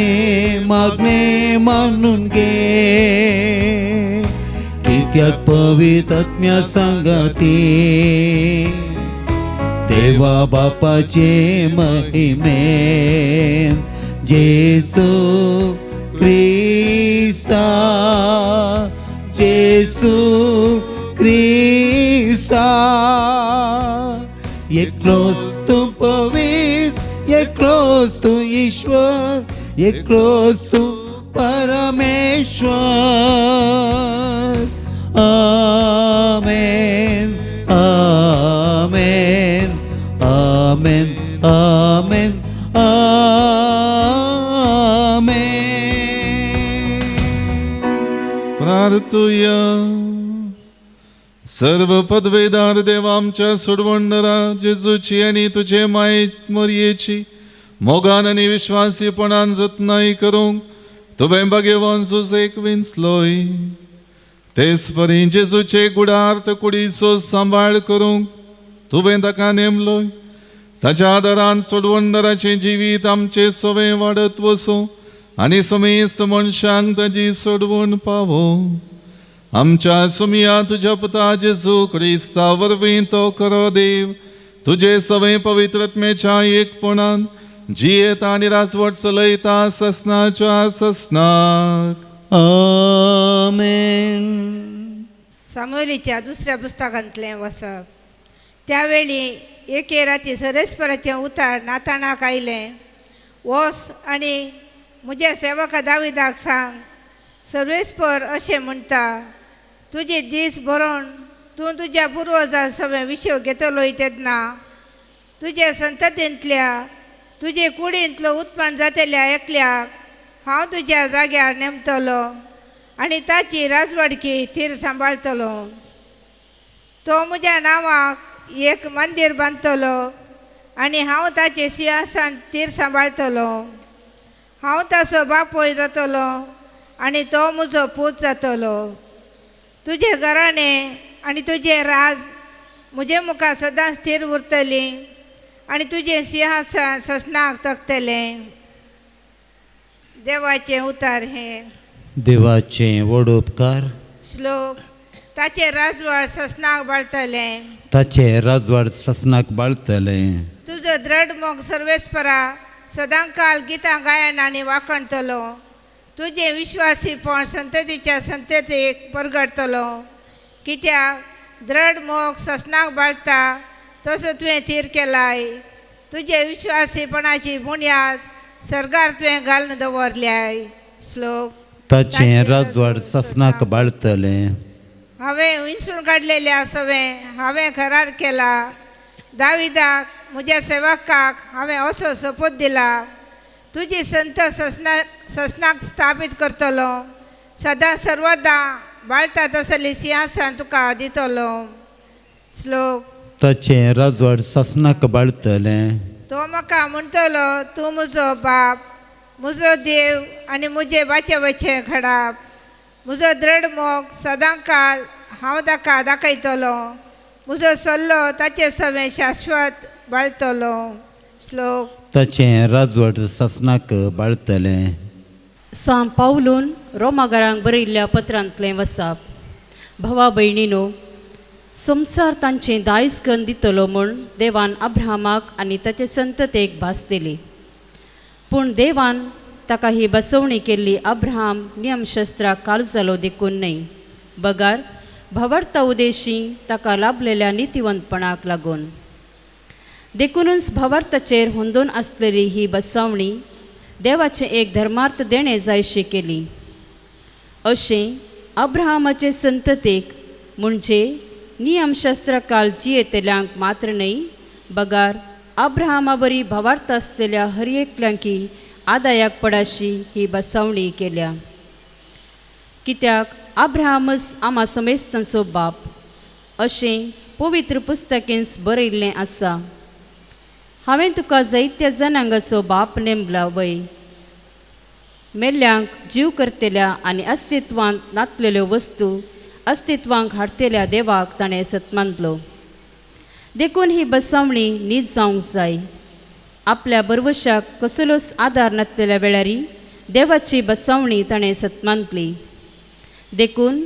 मागणे मानून घे कित्याक पवित्र आत्म्या सांगाती देवा बापाचे महिमेन जेसू क्रिस्ता जेसू क्रिस्ता एकलोच तूं पवित्र एकलोच तूं ईश्वर एकलोच तूं परमेश्वर. आमेन आमेन आमेन आमेन आमेन. प्रार्थुया. सर्व पदवेदार देवा आमच्या सोडवणदारा जेजूची आनी तुजे माये मरयेची मोगान आनी विश्वासीपणान जतनाय करूंक तुवें भाग्यवान जुजेक विंचलोय. तेच परी जेजूचे गुडार्थ कुडीचो सांबाळ करूंक तुवें ताका नेमलोय. ताच्या आदारान सोडवणदाराचें जिवीत आमचें सवें वाडत वचूं आनी समेस्त मनशांक ताजी सोडवण पावो. आमच्या सुमिया तुज्या पुता जेजू क्रिस्ता वरवीं तो खरो देव तुजे सवें पवित्रत्मेच्या एकपणान जियेता आनी राजवट चलयता ससनाच्या ससनाक. आमेन. सामुएलीच्या दुसऱ्या पुस्तकांतलें वसप. त्यावेळी एके राती सरस्पराचें उतार नाताणाक आयलें, वस आनी म्हज्या सेवका दाविदाक सांग, सर्वेस्पर अशें म्हणटा, तुजे दीस बरोवन तूं तुज्या पुर्वजां सगळे विशय घेतलोय तेन्ना तुज्या संततींतल्या तुजे कुडींतलो उत्पन्न जातल्या एकल्याक हांव तुज्या जाग्यार नेमतलो आनी ताची राजवाडकी थीर सांबाळतलो. तो म्हज्या नांवाक एक मंदीर बांदतलो आनी हांव ताचें सिंहासन थीर सांबाळतलो. हांव ताचो बापूय जातलो आनी तो म्हजो पूत जातलो. तुजें घराणें आनी तुजें राज म्हजे मुखार सदांच थीर उरतलीं आनी तुजें सिंहासन ससनाक तकतलें. देवाचें उतार हें. देवाचें व्हड उपकार. श्लोक. ताचें राजवाड ससनाक बाळतलें. ताचें राजवाड ससनाक बाळतलें. तुजो द्रढ मोग सर्वेस्परा सदांकाल गितां गायन आनी वाखणतलो. तुजें विश्वासीपण संततीच्या संततीक परगटतलो. कित्याक द्रढ मोग ससनाक बाळता तसो तुवें थीर केलाय. तुजे विश्वासीपणाची बुन्याद सर्गार तुवें घालून दवरल्याय. श्लोक. ताचें राजवाड ससनाक बाळतलें. हांवें विंचून काडलेल्या सवें हांवें करार केला. दाविदाक म्हज्या सेवकाक हांवें असो सोपूत दिला, तुजी संत ससनाक स्थापीत करतलो, सदां सर्वदां बाळता तसली सिंहासन तुका दितलो. श्लोक. ताचें राजवाड ससनाक बाळतलें. तो म्हाका म्हणटलो, तूं म्हजो बाप, म्हजो देव आनी म्हजें वाचेवचें खडाप. म्हजो द्रढ मोग सदां काळ हांव ताका दाखयतलो, म्हजो सल्लो ताचे सवें शाश्वत बाळतलो. श्लोक. ताचें राजवाड ससनाक बाळतलें. सां पावलून रोमागारांक बरयल्ल्या पत्रांतलें वसाप. भावा भयणीनो, संवसार तांचें दायज कन्न दितलो म्हूण देवान अब्राहमाक आनी ताचे संततेक भास दिली. पूण देवान ताका ही बसवणी केल्ली अब्राहम नियमशास्त्राक काल जालो देखून न्हय, बगार भावार्था उदेशी ताका लाभलेल्या नितिवंतपणाक लागून. देखूनच भावार्थाचेर होंदून आसलेली ही बसवणी देवाचें एक धर्मार्थ देणें जायशी केली. अशें अब्राहमाचे संततेक म्हणजे नियमशास्त्राकाल जियेतल्यांक मात्र न्हय, बगार अब्राहमा बरी भावार्थ आसलेल्या हर एकल्यांकी आदायाक पडाशी ही बसवणी केल्या. कित्याक अब्राहमच आमा समेस्तांचो बाप अशें पवित्र पुस्तकेंच बरयल्लें आसा. हांवें तुका जायत्या जनांगाचो बाप नेमला वय, मेल्ल्यांक जीव करतल्या आनी अस्तित्वांत नातलेल्यो वस्तू अस्तित्वांक हाडटल्या देवाक ताणें सत्मानलो. देखून ही बसवणी नीज जावंक जाय. आपल्या बरवशाक कसलोच आदार नासलेल्या वेळारी देवाची बसवणी ताणें सत्मानली. देखून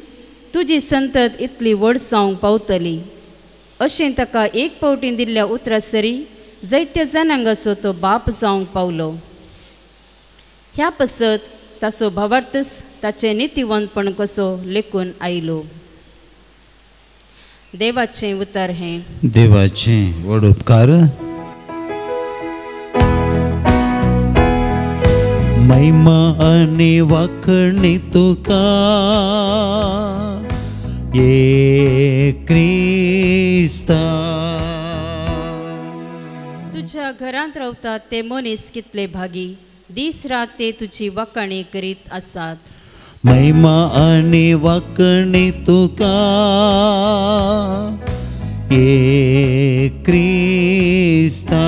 तुजी संतत इतली व्हड जावंक पावतली अशें ताका एक फावटी दिल्ल्या उतरा सरी जायत्या जनांगाचो तो बाप जावंक पावलो. ह्या पसत ताचो भावार्थच ताचें नितिवंतपण कसो लेखून आयलो. देवाचें उतर हें. देवाचें व्हड उपकार. महिमा आनी वाखणी तुका ये क्रिस्ता. तुज्या घरांत रावतात ते मनीस कितले भागी, दीस रात ते तुजी वाखाणी करीत आसात. महिमा आनी वाखणी तुका ये क्रिस्ता.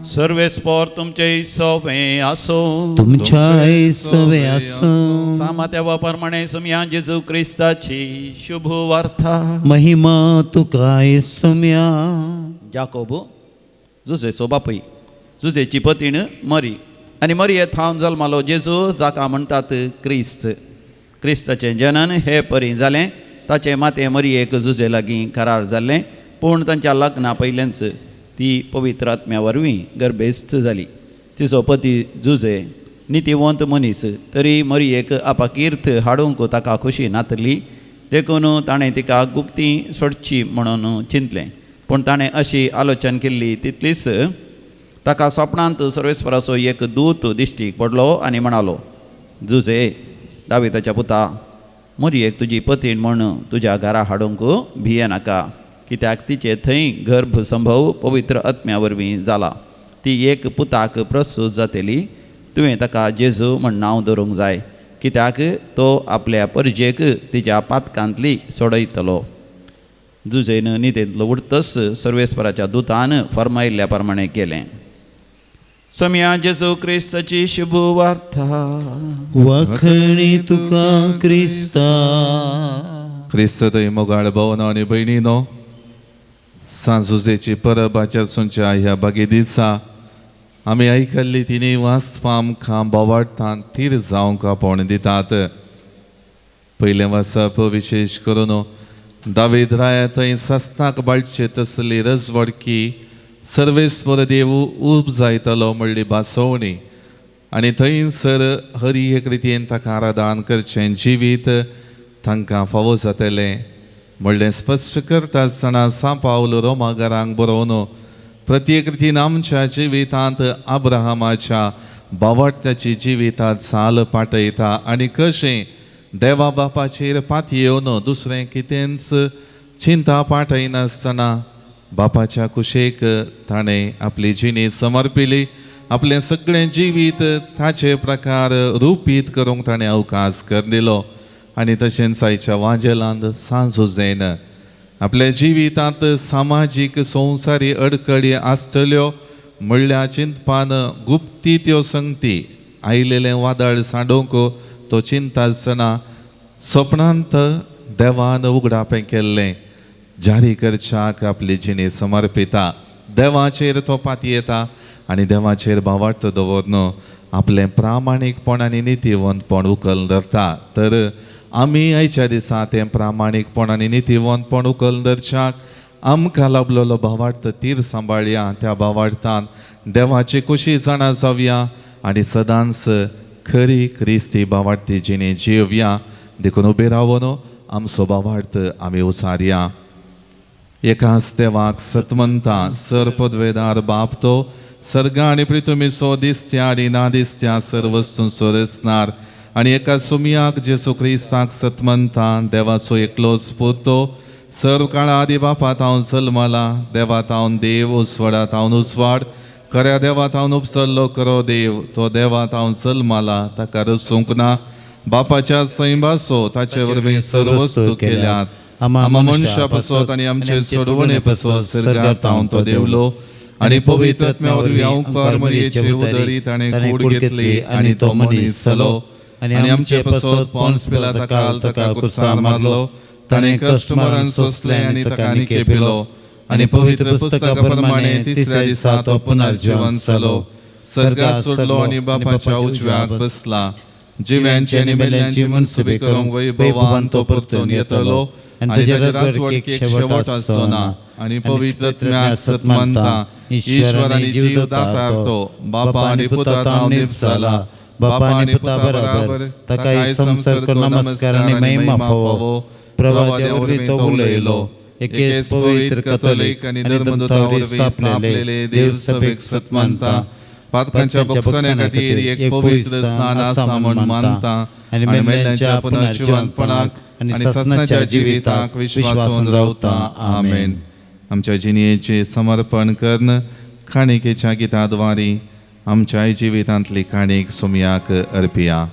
सर्वेस्पोर तुमचे सोवे आसो, तुमच्या सोवे आसो. सामात्या प्रमाणे सुम्या जेजू क्रिस्ताची शुभ वार्ता. महिमा तुका सुम्या. जाकोब जुजेचो बापूय, जुजेची पतीण मरी आनी मरये थावन जल्मालो जेजू जाका म्हणटात क्रिस्त. क्रिस्ताचें जनन हे परी जालें. ताचें मातें मरयेक जुजे लागीं करार जाल्लें, पूण तांच्या लग्ना पयलेंच ती पवित्र आत्म्या वरवीं गर्भेस्त जाली. तिचो पती जुजे नितिवंत मनीस, तरी मरयेक आपाकीर्त हाडूंक ताका खुशी नातली, देखून ताणें तिका गुप्ती सोडची म्हणून चिंतलें. पूण ताणें अशी आलोचन केल्ली तितलीच ताका सपनांत सर्वेस्पराचो एक दूत दिश्टीक पडलो आनी म्हणालो, जुजे दाविताच्या पुता, मरयेक तुजी पतीण म्हूण तुज्या घरा हाडूंक भियेनाका, कित्याक तिचे थंय गर्भ संभव पवित्र आत्म्या वरवीं जाला. ती एक पुताक प्रसूत जातली, तुवें ताका जेजू म्हण नांव दवरूंक जाय, कित्याक तो आपल्या परजेक तिच्या पातकांतली सोडयतलो. जुजेन निदेंतलो उठतच सर्वेस्पराच्या दुतान फर्मायल्ल्या प्रमाणें केलें. सम्या जेजू क्रिस्ताची शुभ वार्ता. वाखणी तुका क्रिस्ता. क्रिस्त थंय मोगाळ भावना आनी भयणीनो, सांजुजेची परब आचरसूनच्या ह्या बागे दिसा आमी आयकल्ली तिनी वाचपा आमकां बोवाळटान थीर जावंक आपोवणें दितात. पयलें वाचप विशेश करून दावीद राया थंय सासणाक बाळचे तसली रजवडकी सर्वेस्पर देव उब जायतलो म्हणली भासोवणी आनी थंयसर हरी एक रितीन ताका आराधन करचें जिवीत तांकां फावो जातलें म्हणलें स्पश्ट करता आसतना सां पावल रोमागारांक बरोवन प्रत्येक रितीन आमच्या जिवितांत अब्राहमाच्या बावडत्याची जिवितांत चाल पाठयता आनी कशें देवा बापाचेर पातयेवन दुसरें कितेंच चिंता पाठयनासतना बापाच्या कुशेक ताणें आपली जिणी समर्पिली, आपलें सगळें जिवीत ताचे प्रकार रुपीत करूंक ताणें अवकाश कर दिलो. आनी तशेंच आयच्या वाजेलांत सांजुजेन आपल्या जिवितांत सामाजीक संवसारी अडकळी आसतल्यो म्हणल्या चिंतपान गुप्ती त्यो संगती आयलेलें वादळ सांडोवंक तो चिंता आसतना सपनांत देवान उगडापें केल्लें जारी करच्याक आपली जिणी समर्पिता. देवाचेर तो पातयेता आनी देवाचेर भावार्थ दवरन आपलें प्रामाणीकपण आनी नितीवंतपण उखल धरता. तर आमी आयच्या दिसा तें प्रामाणीकपण आनी नितीवंतपण उखल धरच्याक आमकां लाभलेलो भावार्थ तीर सांबाळया, त्या भावार्थान देवाची खुशी जाणा जावया आनी सदांच खरी क्रिस्ती भावार्थी जिणी जिवया. देखून उबे रावन आमचो भावार्थ आमी उसारया. एकाच देवाक सतमंता सर पदवेदार बाप तो सर्गा आनी प्रितुमीचो दिसत्या आनी ना दिसत्या सर वस्तूंचो रचणार आनी एका सुमयाक जेसू क्रिस्ताक सतमंता देवाचो एकलोच पूत तो सर्व काळा आदी बापा तावन जल्मला, देवा तावन देव, उजवाडा तावन उजवाड, खऱ्या देवा तावन उपसल्लो खरो देव, तो देवा तावन जल्मला, ताका रचूंक ना, बापाच्या सैंबासो ताचे वरवीं सर्व वस्तू केल्यात, आमा मनशा पसत आनी आमचे सोडवणे पसत सर्गार तावन तो देवलो आनी पवित्र आत्म्या वरवीं अंकार मरियेचे उदरी ताणें कूड घेतली आनी तो मनीस जालो आनी आमचे पसत पोन्स पिलाता ताका कुर्सार मारलो, ताणें कश्ट मरण सोंसलें आनी ताका निकेपिलो आनी पवित्र पुस्तका प्रमाणे तिसऱ्या दिसा तो पुनर्जिवन जालो, सर्गात सोडलो आनी बापाच्या उजव्याक बसला, जिव्यांची आनी मेल्ल्यांची मनसुबी करूंक वैभवान तो परतून येतलो आनी ताच्या राजवटकेक शेवट आसचो ना आनी पवित्र आत्म्याक सत मानता, ईश्वर आनी जीव दातार तो बापा आनी पुता तावन निपसाला, बापा आनी पुता बराबर ताकाय संसर्ग नमस्कार आनी महिमा फावो, प्रभाव वरवीं तो उलयलो, एकेच पवित्र कथोलीक आनी धर्मदूता वरवीं स्थापलेले देवसभेक सत मानता, पातकांच्या बक्षण्या खातीर एक पवित्र स्थान आसा म्हूण मानता आनी मेल्ल्यांच्या पुनर्जिवंतपणाक आनी सासणाच्या जिविताक विश्वासून रावता. आमेन. आमच्या जिणेचें समर्पण करून काणिकेच्या गिताद्वारी आमच्या जिवितांतली काणीक सुमयाक अर्पिया.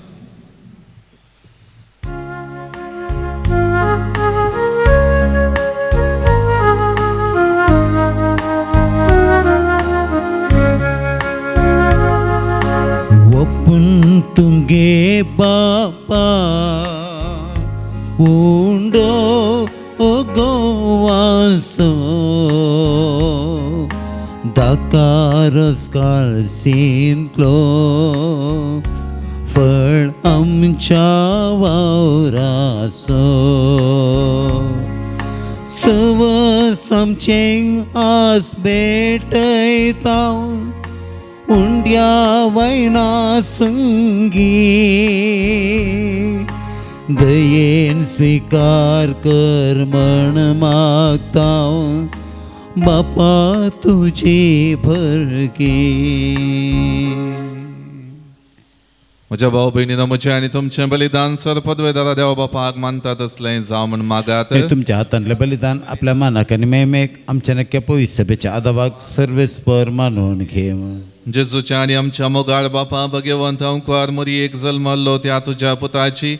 वपून तुंगे बापा उंडो गोवासो दाकारस काळसींतलो फळ आमच्या वावरासो सवस आमचें आस भेटयता उंड्या वयना संगी दयेन स्वीकार कर म्हण मागता बापा तुजी भरगी. म्हज्या भाव भयणीनो, म्हजें आनी तुमचें बलिदान सर पदवेदारा देवा बापाक मानता तसलें जावं म्हूण मागात. तुमच्या हातांतलें बलिदान आपल्या मानाक आनी मेमेक आमच्या नक्क्या पवित्र सभेच्या आदाबाक सर्वेस्पर मानून घे. जेजूच्या आनी आमच्या मोगाळ बापा भगवंत अंकुर मरियेक जल्मल्लो त्या तुज्या पुताची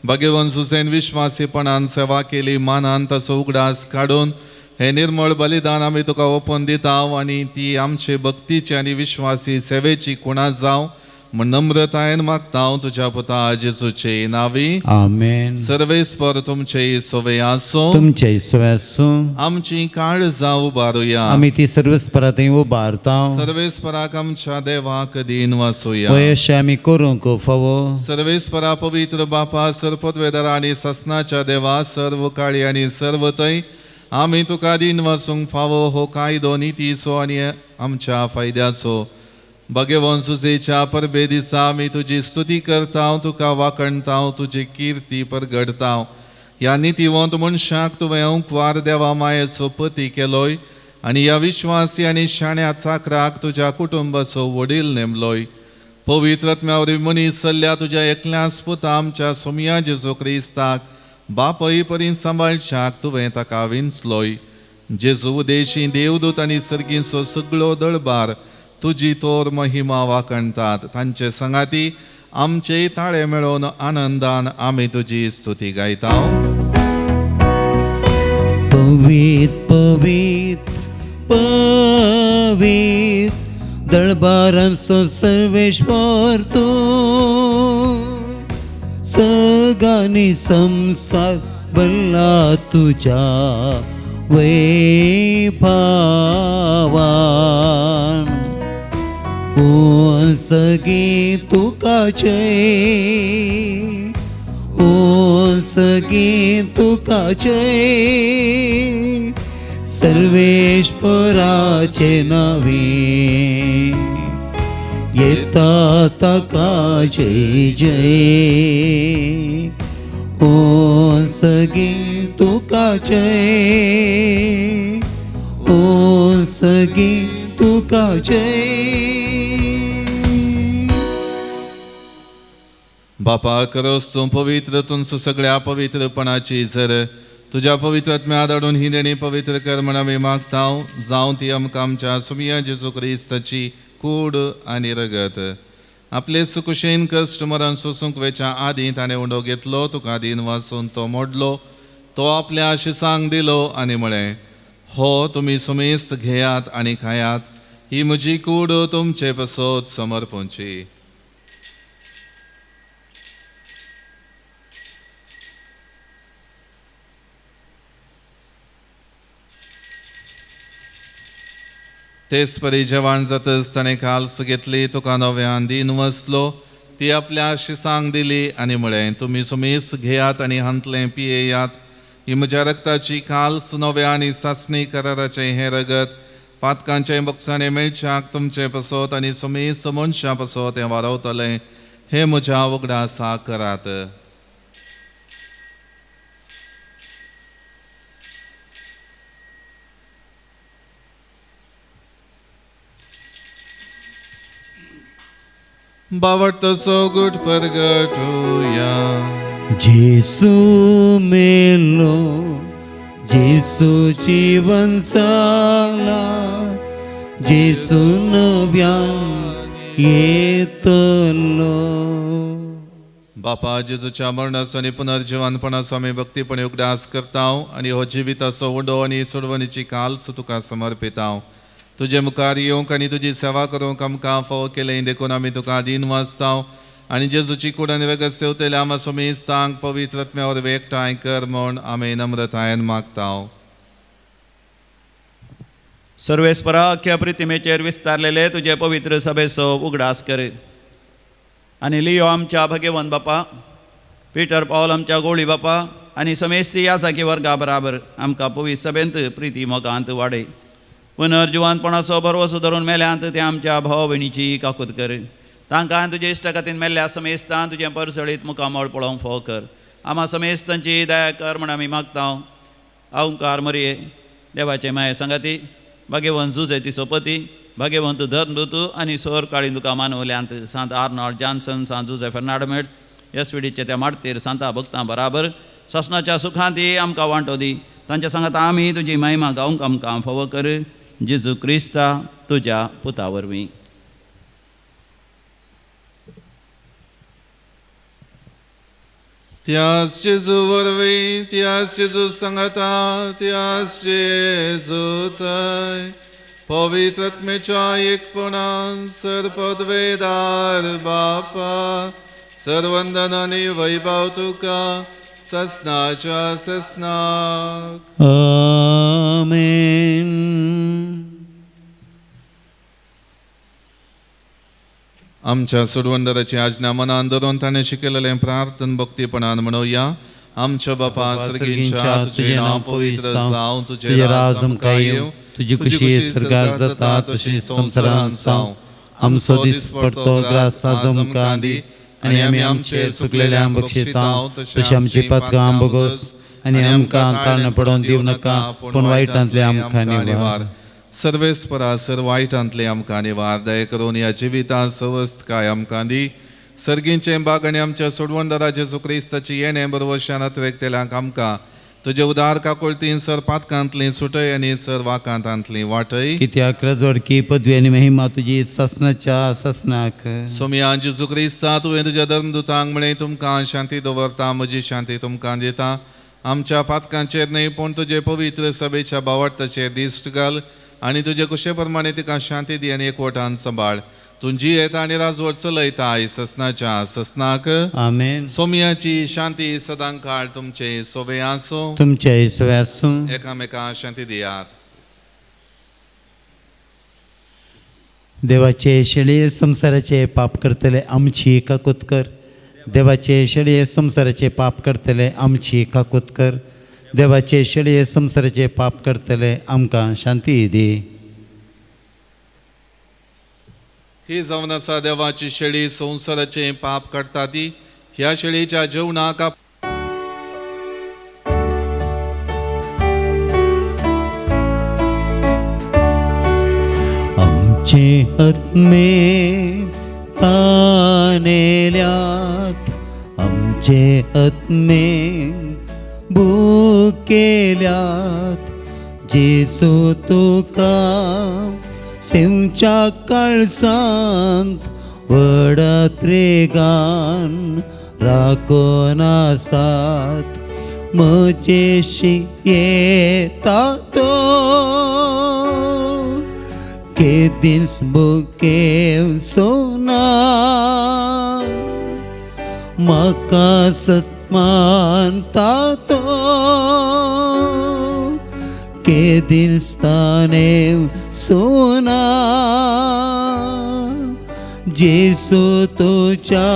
भगवंत सुसेन विश्वासीपणान सेवा केली, मानान ताचो उगडास काडून हे निर्मळ बलिदान आमी तुका ओपून दिता आनी ती आमचे भक्तीची आनी विश्वासी सेवेची कुणा जावं म्हूण नम्रतायेन मागता तुज्या पुता जेजूचे नावी. आमेन. सर्वेस्पर तुमचे सोवे आसूं, तुमचे सोवे आसूं. आमची काळजां उबारुया, आमी ती सर्वेस्परा थंय उबारता. सर्वेस्पराक आमच्या देवाक दीन वासूया, अशें आमी करूंक फावो. सर्वेस्परा पवित्र बापा सर्पद्वेदरा आनी ससनाच्या देवा सर्व काळी आनी सर्व थंय आमी तुका दीन वासूंक फावो हो कायदो नितीचो आनी आमच्या फायद्याचो. भगवंत जुजेच्या परबे दिसा आमी तुजी स्तुती करता, तुका वाखणता, तुजी किर्ती परगडता। ह्या नितीवंत मनशाक तुवें अंकवार देवा मायेचो पती केलोय आनी ह्या विश्वासी आनी शाण्या चाकराक तुज्या कुटुंबाचो वडील नेमलोय। पवित्र आत्म्या वरवीं मनीस जाल्ल्या तुज्या एकल्याच पुता आमच्या सोमया जेजू क्रिस्ताक बापय परीन सांबाळच्याक तुवें ताका विंचलोय। जेजू उदेशी देवदूत आनी सर्गींचो सगळो दळबार तुजी तोर महिमा वाखणतात। तांचे सांगाती आमचे ताळे मेळोवन आनंदान आमी तुजी स्तुती गायता। पवित्र पवित्र पवित्र दळबारांचो सर्वेश्वर तूं, सगांनी संसार भरला तुज्या वैभावान। ओ सगी तुका जय, ओ सगी तुका जय, सर्वेश्वराचे नावे येता ताका जय जय। ओ सगी तुका जय, ओ सगी तुका जय। बापा करोस तूं पवित्र तुमचो सगळ्या पवित्रपणाची जर तुज्या पवित्र आत्म्या धाडून ही देणी पवित्र कर म्हण आमी मागता। जावं ती आमकां आमच्या सुमिया जेजू क्रिस्ताची कूड आनी रगत। आपले सुकुशेन कश्ट मरण सोसूंक वेच्या आदीं ताणें उंडो घेतलो, तुका दीन वासून तो मोडलो, तो आपल्या शिसांक दिलो आनी म्हळें, हो तुमी सुमेस्त घेयात आनी खायात, ही म्हजी कूड तुमचे पसत समर्पणची। तेच परी जेवण जातच ताणें काल्स घेतली, तुका नव्यान दीन वसलो, ती आपल्या शिसांक दिली आनी म्हळें, तुमी सुमेस घेयात आनी हांतलें पियेयात, ही म्हज्या रक्ताची काल्स नव्या आनी सासणी कराराचें हें रगत पातकांचें बक्षाणें मेळच्याक तुमचें पसत आनी सुमेस मनशां पसत हें वारवतलें, हें म्हज्या उगडासा करात। बावडतो गुट परगटूया। जेसू मेलो, जेसू जीवन जाला, जेसू नव्यान येतलो। बापा जेजूच्या मरणाचो आनी पुनर्जिवनपणाचो आमी भक्तीपणे उगडास करता आनी हो जिविताचो उडो आनी सोडवणीची काल्स तुका समर्पिता। तुजे मुखार येवंक आनी तुजी सेवा करूंक आमकां फावो केलें देखून आमी तुका दीन वाचता आनी जेजूची कूड आनी रगत सेवतल्या आमा सुमेस्तांक पवित्र आत्म्या वरवीं एकठांय कर म्हूण आमी नम्रतायेन मागता। सर्वेस्परा अख्ख्या प्रितिमेचेर विस्तारलेले तुजे पवित्र सभेचो उगडास कर आनी लियो आमच्या भगवंत बापा, पिटर पावल आमच्या गोळी बापा आनी समेस्ती ह्या साकी वर्गा बराबर आमकां पवित्र सभेंत प्रिती मोगांत वाडय। पुनर्जिवानपणाचो भरवसो धरून मेल्यांत ते आमच्या भाव भयणीची काकूत कर, तांकां तुजे इश्टाखातीर मेल्ल्या समेस्तान तुजें परसळीत मुखामळ पळोवंक फावो कर। आमा समेस्तांची दया कर म्हण आमी मागता। अहंकार मरये देवाचे माये सांगाती भाग्यवंत जुजे ती सोपती भाग्यवंत धर्मदूत आनी सोर काळी तुका मानवल्यांत सांत आर्नॉल्ड जॉन्सन, सांत जुजे फेर्नांडो मेट्स, एस वी डीच्या त्या माडतीर सांता भक्तां बराबर सासणाच्या सुखांत आमकां वांटो दी। तांच्या सांगाता आमी तुजी महिमा गावंक आमकां फावो कर, जेजू क्रिस्ता तुज्या पुता वरवीं। त्यास जेजू वरवीं, त्यास जेजू सांगाता, त्यास जेजू थंय पवित्र आत्म्याच्या एकपणान सर्पद्वेदार बापा सर्वंदन आनी वैभव तुका ससनाच्या ससनाक। आमेन। आमच्या सोडवणदाराची आज्ञा मनान धरून ताणें शिकयलेलें प्रार्थन भक्तीपणान म्हणोया। आमच्या बापा सर्गींच्या, तुजें नांव पवित्र जावं, तुजें राज आमकां येवं, तुजी खुशी स्वर्गार जाता तशी संवसारांत जावं। आमचो दिसपडतो ग्रास आज आमकां दी आनी आमी आमचेर चुकलेल्यांक बक्षिता तशें आमची पातकां भोगोस आनी आमकां ताळणें पडोवन दिवं नाका पूण वायटांतलें आमकां निवार. सर्वेस्परा सर वायटांतलें आमकां निवार. दया करून ह्या जिवितांत सवस्तकाय आमकां दी. सर्गींचें बाग आनी आमच्या सोडवणदारा जेजू क्रिस्ताची येणें बरवशान अतिरेकतेल्यांक आमकां तुजे उदार काकुळतीन सर पातकांतली सुटय आनी सर वाकांतांतली वाटय. कित्याक रजवडकी पदवी आनी महिमा तुजी सासनाच्या सासनाक. सोमया जेजू क्रिस्ता तुवें तुज्या धर्मदुतांक म्हळें तुमकां शांती दवरता म्हजी शांती तुमकां दिता. आमच्या पातकांचेर न्हय पूण तुजे पवित्र सभेच्या भावार्थाचेर दिश्ट घाल आनी तुजे कुशे प्रमाणे तिका शांती दी आनी एकवटान सांबाळ. तूं जियेता आनी राजवट चलयताय ससनाच्या ससनाक. आमेन. सोमयाची शांती सदां काळ तुमचे सोबे आसूं. तुमचे सोबे आसूं. एकामेका शांती दियात. देवाचे शेळये संवसाराचे पाप करतले आमची काकूत कर. देवाचे शेळये संवसाराचे पाप करतले आमची काकूत कर. देवाचे शेळये संवसाराचे पाप करतले आमकां शांती दी. ही जावन आसा देवाची शेळी संवसाराचे पाप काडटा ती. ह्या शेळीच्या जेवणाक आमचे आत्मे तानेल्यात आमचे आत्मे भुकेल्यात जेजू तुका सेवच्या काळसांत व्हडा त्रेगान राखून आसात म्हजेशी येता तो केदींच भुकेवचो ना म्हाका सत्मानता तो केदींच तानेवचो ना जेजू तुज्या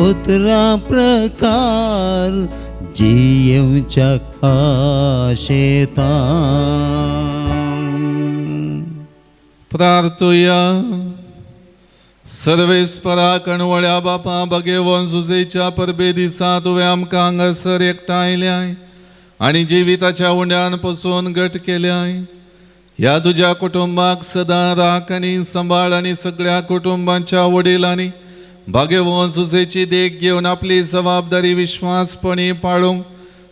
उतरां प्रकार जियेवच्या आशेता. प्रार्थुया. सर्वेस्परा कणवळ्या बापा भगेवन जुजेच्या परबे दिसा तुवें आमकां हांगासर एकठांयल्याय आनी जिविताच्या उंड्यान पसून घट केल्याय. ह्या तुज्या कुटुंबाक सदां राख आनी सांबाळ आनी सगळ्या कुटुंबांच्या वडिलांनी भागेवन जुजेची देख घेवन आपली जबाबदारी विश्वासपणी पाळूंक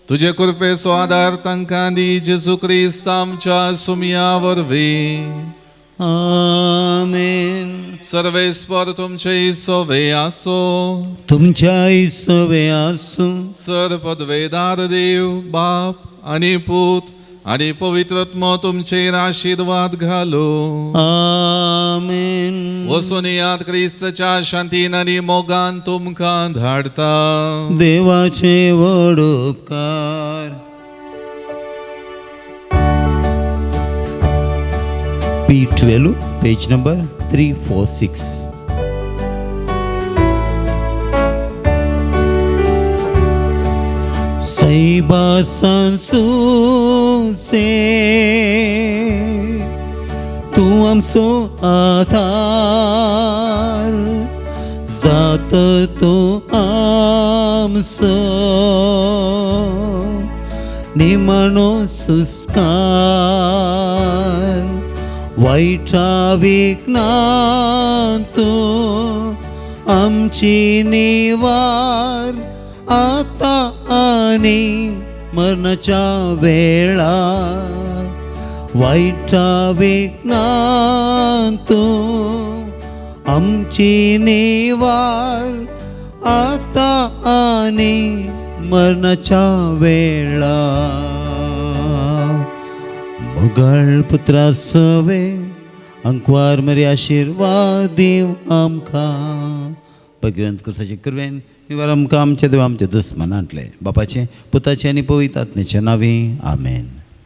तुजे कृपेचो आदार तांकां दी. जेजू क्रिस्त आमच्या सुमया वरवीं. आमेन. सर्वेस्पर तुमचे सोवे आसो. तुमच्या सोवे आसूं. सर पदवेदार देव बाप आनी पूत आनी पवित्रात्मो तुमचेर आशीर्वाद घालो. आमेन. वचून याद क्रिस्ताच्या शांतीन आनी मोगान तुमकां धाडता. देवाचे व्हड उपकार. P12, page number 346. सैबा सांसूसे तूं आमचो आधार जात तूं आमचो निमाणो सुस्कार वायटा विघ्नांत आमची निवार आतां आनी मरणाच्या वेळा. वायटा विघ्नांत आमची निवार आतां आनी मरणाच्या वेळा. मोगाळ पुत्रा सवे अंकवार मरी आशिर्वाद दिव आमकां. भगवंत क्रिस्ताचे कृपेन निवार आमकां आमच्या देव आमच्या दुस्मनांतले बापाचे पुताचे आनी पवित्र आत्म्याचे नांवी. आमेन.